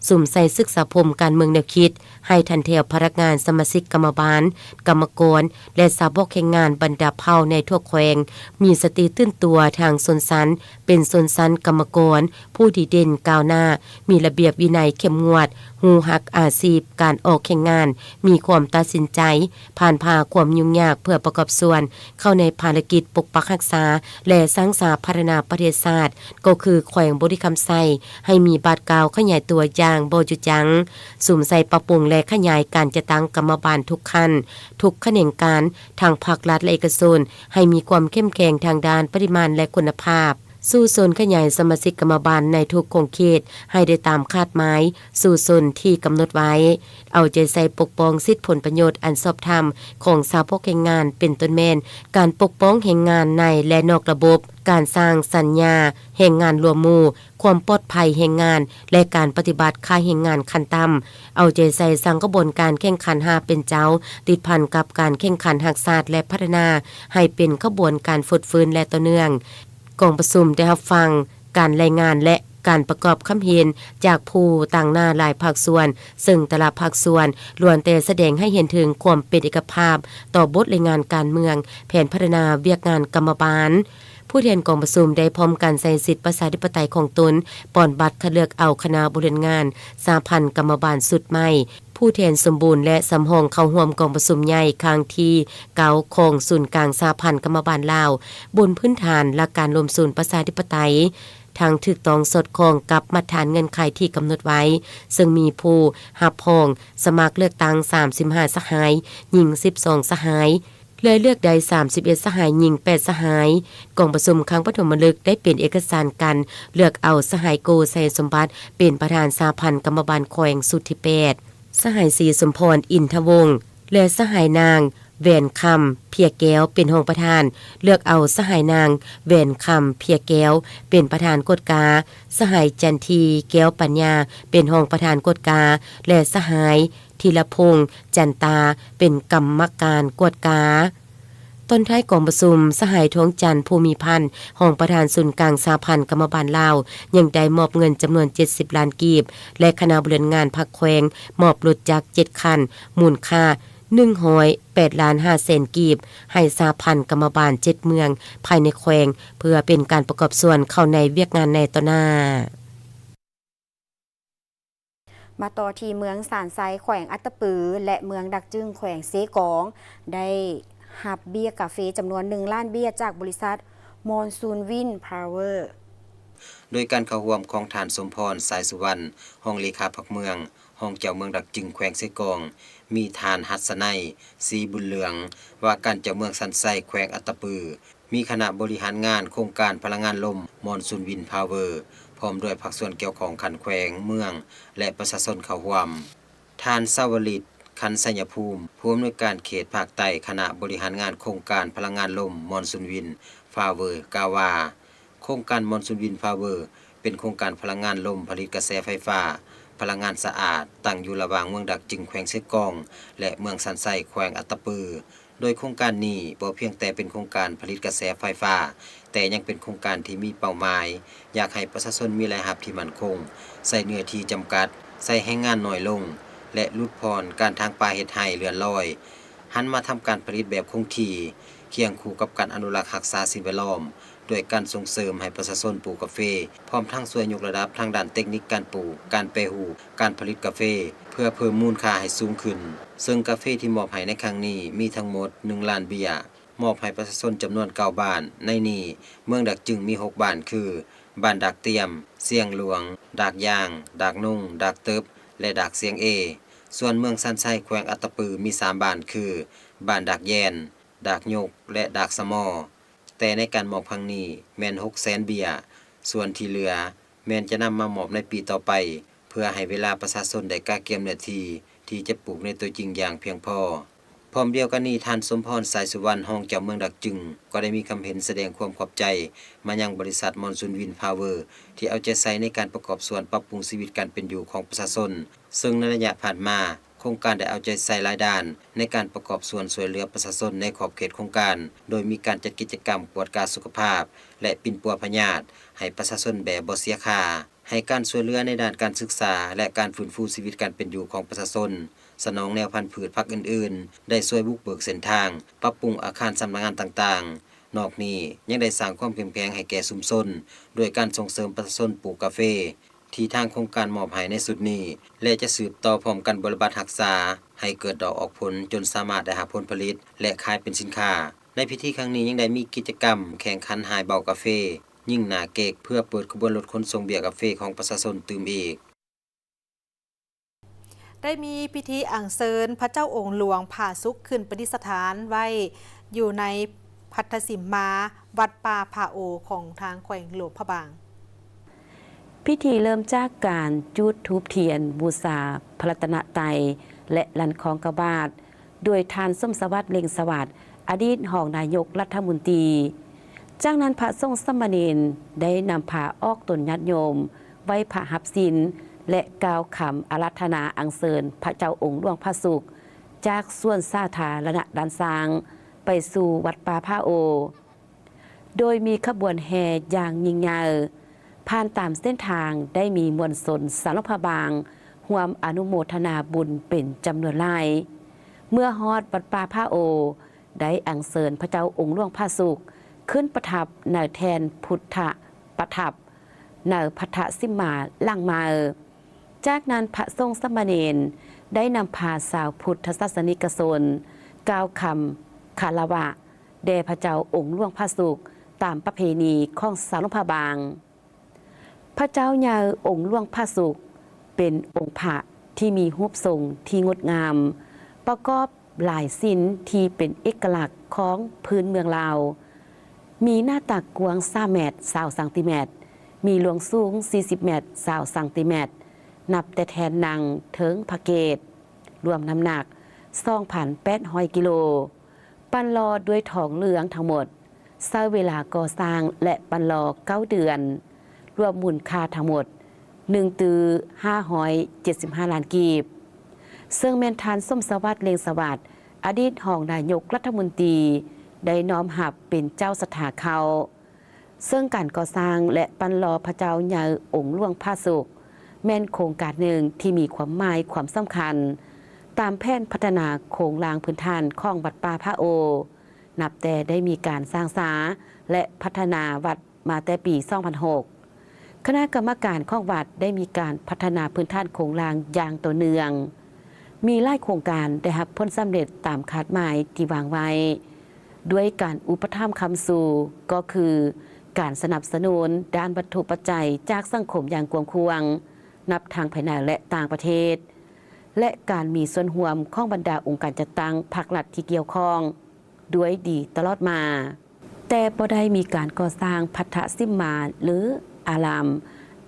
ສຸມໃສ່ສຶກສາພົມການເມືອງແນວຄິດ ໃຫ້ຖັນແຖວພະນັກງານ, ສະມາຊິກກຳມະບານ, ກຳມະກອນ ແລະ ສາວອກແຮງງານບັນດາເຜົ່າໃນທົ່ວແຂວງ ມີສະຕິຕື່ນຕົວທາງຊົນຊັ້ນ, ເປັນຊົນຊັ້ນກຳມະກອນ ຜູ້ດີເດັ່ນກ້າວໜ້າ, ມີລະບຽບວິໄນເຂັ້ມງວດ, ຮູ້ຮັກອາຊີບການອອກແຮງງານ, ມີຄວາມຕັດສິນໃຈ ຜ່ານຜ່າຄວາມຫຍຸ້ງຍາກເພື່ອປະກອບສ່ວນເຂົ້າໃນພາລະກິດປົກປັກຮັກສາ ແລະ ສ້າງສາພັດທະນາປະເທດຊາດ ກໍຄືແຂວງບໍລິຄຳໄຊ ໃຫ້ມີບາດກ້າວຂະຫຍາຍຕົວຢ່າງບໍ່ຢຸດຢັ້ງ, ສຸມໃສ່ປັບປຸງ ແລະ ຂະຫຍາຍການຈັດຕັ້ງກຳມະບານທຸກຂັ້ນ, ທຸກຂະແໜງການ ທັງພາກລັດ ແລະ ເອກະຊົນ ໃຫ້ມີຄວາມເຂັ້ມແຂງທາງດ້ານປະລິມານ ແລະ ຄຸນນະພາບ. ສູ້ຊົນຂະຫຍາຍສະມາຊິກກຳມະບານໃນທຸກຂົງເຂດໃຫ້ໄດ້ຕາມຄາດໝາຍສູ້ຊົນທີ່ກຳນົດໄວ້, ເອົາໃຈໃສ່ປົກປ້ອງສິດຜົນປະໂຫຍດອັນຊອບທຳຂອງສາວອກແຮງງານ ເປັນຕົ້ນແມ່ນການປົກປ້ອງແຮງງານໃນ ແລະ ນອກລະບົບ, ການສ້າງສັນຍາແຮງງານລວມໝູ່, ຄວາມປອດໄພແຮງງານ ແລະ ການປະຕິບັດຄ່າແຮງງານຂັ້ນຕ່ຳ, ເອົາໃຈໃສ່ສ້າງຂະບວນການແຂ່ງຂັນຫ້າເປັນເຈົ້າ ຕິດພັນກັບການແຂ່ງຂັນຮັກຊາດ ແລະ ພັດທະນາໃຫ້ເປັນຂະບວນການຟົດຟື້ນ ແລະ ຕໍ່ເນື່ອງ. ກອງປະຊຸມໄດ້ຮັບຟັງການລາຍງານ ແລະ ການປະກອບຄຳເຫັນຈາກຜູ້ຕາງໜ້າຫຼາຍພາກສ່ວນ, ເຊິ່ງແຕ່ລະພາກສ່ວນລ້ວນແຕ່ສະແດງໃຫ້ເຫັນເຖິງຄວາມເປັນເອກະພາບຕໍ່ບົດລາຍງານການເມືອງ, ແຜນພັດທະນາວຽກງານກຳມະບານ. ຜູ້ແທນກອງປະຊຸມໄດ້ພ້ອມກັນໃຊ້ສິດປະຊາທິປະໄຕຂອງຕົນ, ປ່ອນບັດຄັດເລືອກເອົາຄະນະບໍລິຫານງານສະຫະພັນກຳມະບານຊຸດໃໝ່, ຜູ້ແທນສົມບູນ ແລະ ສຳຮອງເຂົ້າຮ່ວມກອງປະຊຸມໃຫຍ່ຄັ້ງທີເກົ້າຂອງສູນກາງສະຫະພັນກຳມະບານລາວ, ບົນພື້ນຖານຫຼັກການລວມສູນປະຊາທິປະໄຕ, ທັງຖືກຕ້ອງສອດຄ່ອງກັບມາດຖານເງື່ອນໄຂທີ່ກຳນົດໄວ້, ເຊິ່ງມີຜູ້ຮັບຮອງສະໝັກເລືອກຕັ້ງສາມສິບຫ້າສະຫາຍ, ຍິງສິບສອງສະຫາຍ ແລະ ເລືອກໄດ້ສາມສິບເອັດສະຫາຍ, ຍິງແປດສະຫາຍ. ກອງປະຊຸມຄັ້ງປະຖົມມະລຶກໄດ້ເປັນເອກະສານການເລືອກເອົາສະຫາຍ ໂກ ໄຊສົມບັດ ເປັນປະທານສະຫະພັນກຳມະບານແຂວງຊຸດທີແປດ, ສະຫາຍ ສີສົມພອນ ອິນທະວົງ ແລະ ສະຫາຍນາງ ແຫວນຄຳ ເພຍແກ້ວ ເປັນຮອງປະທານ, ເລືອກເອົາສະຫາຍນາງ ແຫວນຄຳ ເພຍແກ້ວ ເປັນປະທານກວດກາ, ສະຫາຍ ຈັນທີ ແກ້ວປັນຍາ ເປັນຮອງປະທານກວດກາ ແລະ ສະຫາຍ ທີລະພົງ ຈັນຕາ ເປັນກຳມະການກວດກາ. ຕອນທ້າຍກອງປະຊຸມ, ສະຫາຍ ທອງຈັນ ພູມີພັນ ຮອງປະທານສູນກາງສະຫະພັນກຳມະບານລາວ ຍັງໄດ້ມອບເງິນຈຳນວນເຈັດສິບລ້ານກີບ ແລະ ຄະນະບໍລິຫານງານພັກແຂວງ ມອບລົດຈັກເຈັດຄັນ ມູນຄ່າ ໜຶ່ງຮ້ອຍແປດລ້ານຫ້າແສນກີບ ໃຫ້ສະຫະພັນກຳມະບານເຈັດເມືອງພາຍໃນແຂວງ ເພື່ອເປັນການປະກອບສ່ວນເຂົ້າໃນວຽກງານໃນຕໍ່ໜ້າ. ມາຕໍ່ທີ່ເມືອງສານໄຊ ແຂວງອັດຕະປື ແລະ ເມືອງດາກຈຶງ ແຂວງເຊກອງ ໄດ້ຮັບເບ້ຍກາເຟຈຳນວນໜຶ່ງລ້ານເບ້ຍ ຈາກບໍລິສັດ Monsoon Wind Power. ໂດຍການເຂົ້າຮ່ວມຂອງທ່ານ ສົມພອນ ສາຍສຸວັນ ຮອງເລຂາພັກເມືອງ, ຮອງເຈົ້າເມືອງດາກຈຶງ ແຂວງເຊກອງ, ມີທ່ານ ຫັດສະໄນ ສີບຸນເຫຼືອງ ວ່າການເຈົ້າເມືອງສັນໄຊ ແຂວງອັດຕະປື, ມີຄະນະບໍລິຫານງານໂຄງການພະລັງງານລົມ Monsoon Wind Power ພ້ອມດ້ວຍພາກສ່ວນກ່ຽວຂ້ອງຂັ້ນແຂວງ, ເມືອງ ແລະ ປະຊາຊົນເຂົ້າຮ່ວມ. ທ່ານ ຊາວະລິດ ຂັນໄຊຍະພູມ ຜູ້ອຳນວຍການເຂດພາກໃຕ້ ຄະນະບໍລິຫານງານໂຄງການພະລັງງານລົມ Monsoon Wind Power ກ່າວວ່າ ໂຄງການ Monsoon Wind Power ເປັນໂຄງການພະລັງງານລົມຜະລິດກະແສໄຟຟ້າ ພະລັງງານສະອາດ, ຕັ້ງຢູ່ລະຫວ່າງເມືອງດາກຈຶງ ແຂວງເຊກອງ ແລະ ເມືອງສັນໄຊ ແຂວງອັດຕະປື. ໂດຍໂຄງການນີ້ບໍ່ພຽງແຕ່ເປັນໂຄງການຜະລິດກະແສໄຟຟ້າ, ແຕ່ຍັງເປັນໂຄງການທີ່ມີເປົ້າໝາຍ ຢາກໃຫ້ປະຊາຊົນມີລາຍຮັບທີ່ໝັ້ນຄົງ, ໃຊ້ເນື້ອທີ່ຈຳກັດ, ໃຊ້ແຮງງານໜ້ອຍລົງ ແລະ ຫຼຸດຜ່ອນການຖາງປ່າເຮັດໄຮ່ເລື່ອນລອຍ, ຫັນມາທຳການຜະລິດແບບຄົງທີ່, ຄຽງຄູ່ກັບການອະນຸລັກຮັກສາສິ່ງແວດລ້ອມ ດ້ວຍການສົ່ງເສີມໃຫ້ປະຊາຊົນປູກກາເຟ, ພ້ອມທັງຊ່ວຍຍົກລະດັບທາງດ້ານເຕັກນິກການປູກ, ການແປຮູບ, ການຜະລິດກາເຟ ເພື່ອເພີ່ມມູນຄ່າໃຫ້ສູງຂຶ້ນ. ເຊິ່ງກາເຟທີ່ມອບໃຫ້ໃນຄັ້ງນີ້ມີທັງໝົດໜຶ່ງລ້ານເບ້ຍ, ມອບໃຫ້ປະຊາຊົນຈຳນວນເກົ້າບ້ານ, ໃນນີ້ເມືອງດາກຈຶງມີຫົກບ້ານ ຄື ບ້ານດາກຕຽມ, ຊຽງຫຼວງ, ດາກຢາງ, ດາກນົງ, ດາກເຕີບ ແລະ ດາກຊຽງເອ. ສ່ວນເມືອງສັນໄຊ ແຂວງອັດຕະປື ມີສາມບ້ານ ຄື ບ້ານດາກແຢນ, ດາກຍົກ ແລະ ດາກສະມໍ. ແຕ່ໃນການມອບຄັ້ງນີ້ແມ່ນຫົກແສນເບ້ຍ, ສ່ວນທີ່ເຫຼືອແມ່ນຈະນຳມາມອບໃນປີຕໍ່ໄປ ເພື່ອໃຫ້ເວລາປະຊາຊົນໄດ້ກະກຽມເນື້ອທີ່ທີ່ຈະປູກໃນຕົວຈິງຢ່າງພຽງພໍ. ພ້ອມດຽວກັນນີ້, ທ່ານ ສົມພອນ ສາຍສຸວັນ ຮອງເຈົ້າເມືອງດາກຈຶງ ກໍໄດ້ມີຄຳເຫັນສະແດງຄວາມຂອບໃຈມາຍັງບໍລິສັດ Monsoon Wind Power ທີ່ເອົາໃຈໃສ່ໃນການປະກອບສ່ວນປັບປຸງຊີວິດການເປັນຢູ່ຂອງປະຊາຊົນ, ເຊິ່ງໃນໄລຍະຜ່ານມາ ໂຄງການໄດ້ເອົາໃຈໃສ່ຫຼາຍດ້ານໃນການປະກອບສ່ວນຊ່ວຍເຫຼືອປະຊາຊົນໃນຂອບເຂດໂຄງການ, ໂດຍມີການຈັດກິດຈະກຳກວດກາສຸຂະພາບ ແລະ ປິ່ນປົວພະຍາດໃຫ້ປະຊາຊົນແບບບໍ່ເສຍຄ່າ, ໃຫ້ການຊ່ວຍເຫຼືອໃນດ້ານການສຶກສາ ແລະ ການຟື້ນຟູຊີວິດການເປັນຢູ່ຂອງປະຊາຊົນ, ສະໜອງແນວພັນພືດຜັກອື່ນໆ, ໄດ້ຊ່ວຍບຸກເບີກເສັ້ນທາງ, ປັບປຸງອາຄານສຳນັກງານຕ່າງໆ. ນອກນີ້ຍັງໄດ້ສ້າງຄວາມເຂັ້ມແຂງໃຫ້ແກ່ຊຸມຊົນ ດ້ວຍການສົ່ງເສີມປະຊາຊົນປູກກາເຟ ທີ່ທາງໂຄງການມອບໃຫ້ໃນຊຸດນີ້ ແລະ ຈະສືບຕໍ່ພ້ອມກັນບໍລິບັດຮັກສາໃຫ້ເກີດດອກອອກຜົນ ຈົນສາມາດໄດ້ຮັບຜົນຜະລິດ ແລະ ຂາຍເປັນສິນຄ້າ. ໃນພິທີຄັ້ງນີ້ຍັງໄດ້ມີກິດຈະກຳແຂ່ງຂັນຫາຍເບົ້າກາເຟ, ຍິງໜ້າເກັກ ເພື່ອເປີດຂະບວນລົດຂົນສົ່ງເບ້ຍກາເຟຂອງປະຊາຊົນຕື່ມອີກ. ໄດ້ມີພິທີອັນເຊີນພະເຈົ້າອົງຫຼວງຜາສຸກຂຶ້ນປະດິດສະຖານໄວ້ຢູ່ໃນພັດທະສິມມາ ວັດປ່າຜາໂອ ຂອງທາງແຂວງຫຼວງພະບາງ. ພິທີເລີ່ມຈາກການຈູດທູບທຽນບູຊາພະລັດຕະນະໄຕ ແລະ ລັ່ນຄອງກະບາດ ໂດຍທ່ານ ສົມສະຫວັດ ເລັ່ງສະຫວັດ ອະດີດຮອງນາຍົກລັດຖະມົນຕີ. ຈາກນັ້ນພະສົງສາມະເນນໄດ້ນຳພາອອກຕົນຍາດໂຍມ ໄຫວ້ພະຮັບສິນ ແລະ ກ່າວຄຳອາລາທະນາອັນເຊີນພະເຈົ້າອົງຫຼວງຜາສຸກ ຈາກສວນສາທາລະນະດ່ານຊ້າງ ໄປສູ່ວັດປ່າຜາໂອ ໂດຍມີຂະບວນແຫ່ຢ່າງຍິ່ງໃຫຍ່ ຜ່ານຕາມເສັ້ນທາງ ໄດ້ມີມວນຊົນຊາວຫຼວງພະບາງ ຮ່ວມອະນຸໂມທະນາບຸນເປັນຈຳນວນຫຼາຍ. ເມື່ອຮອດວັດປ່າຜາໂອ ໄດ້ອັນເຊີນພະເຈົ້າອົງຫຼວງຜາສຸກ ຂຶ້ນປະທັບໃນແທ່ນພຸດທະປະທັບ ໃນພັດທະສິມມາຫຼັງໃໝ່. ຈາກນັ້ນພະສົງສາມະເນນໄດ້ນຳພາຊາວພຸດທະສາສະນິກະຊົນ ກ່າວຄຳຄາລະວະ ແດ່ພະເຈົ້າອົງຫຼວງຜາສຸກ ຕາມປະເພນີຂອງຊາວຫຼວງພະບາງ. ພະເຈົ້າໃຫຍ່ອົງຫຼວງຜາສຸກ ເປັນອົງພະທີ່ມີຮູບຊົງທີ່ງົດງາມ, ປະກອບລາຍສິນທີ່ເປັນເອກະລັກຂອງພື້ນເມືອງລາວ, ມີໜ້າຕັກກວ້າງສາມແມັດຊາວຊັງຕີແມັດ, ມີລວງສູງສີ່ສິບແມັດຊາວຊັງຕີແມັດ, ນັບແຕ່ແທ່ນນັ່ງເທິງພະເກດ, ລວມນ້ຳໜັກສອງພັນແປດຮ້ອຍກິໂລ. ປັ້ນຫຼໍ່ດ້ວຍທອງເຫຼືອງທັງໝົດ ໃຊ້ເວລາກໍ່ສ້າງ ແລະ ປັ້ນຫຼໍ່ເກົ້າເດືອນ, ລວມມູນຄ່າທັງໝົດໜຶ່ງຕື້ຫ້າຮ້ອຍເຈັດສິບຫ້າລ້ານກີບ. ເຊິ່ງແມ່ນທ່ານ ສົມສະຫວັດ ເລັ່ງສະຫວັດ ອະດີດຮອງນາຍົກລັດຖະມົນຕີ ໄດ້ນ້ອມຮັບເປັນເຈົ້າສັດທາເຂົ້າ. ເຊິ່ງການກໍ່ສ້າງ ແລະ ປັ້ນຫຼໍ່ພະເຈົ້າໃຫຍ່ອົງຫຼວງຜາສຸກ ແມ່ນໂຄງການໜຶ່ງທີ່ມີຄວາມໝາຍຄວາມສຳຄັນ ຕາມແຜນພັດທະນາໂຄງລ່າງພື້ນຖານຂອງວັດປ່າຜາໂອ ນັບແຕ່ໄດ້ມີການສ້າງສາ ແລະ ພັດທະນາວັດມາແຕ່ປີສອງພັນຫົກ. ຄະນະກຳມະການຂອງວັດໄດ້ມີການພັດທະນາພື້ນຖານໂຄງລ່າງຢ່າງຕໍ່ເນື່ອງ. ມີຫຼາຍໂຄງການໄດ້ຮັບຜົນສຳເລັດຕາມຄາດໝາຍທີ່ວາງໄວ້ ດ້ວຍການອຸປະຖຳຄ້ຳຊູ ກໍຄື ການສະໜັບສະໜູນດ້ານວັດຖຸປັດໄຈຈາກສັງຄົມຢ່າງກວ້າງຂວາງ ນັບທັງພາຍໃນ ແລະ ຕ່າງປະເທດ ແລະ ການມີສ່ວນຮ່ວມຂອງບັນດາອົງການຈັດຕັ້ງພາກລັດທີ່ກ່ຽວຂ້ອງດ້ວຍດີຕະຫຼອດມາ, ແຕ່ບໍ່ໄດ້ມີການກໍ່ສ້າງພັດທະສິມມາ ຫຼື ອາຣາມ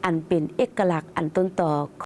ອັນເປັນເອກະລັກອັນຕົ້ນຕໍ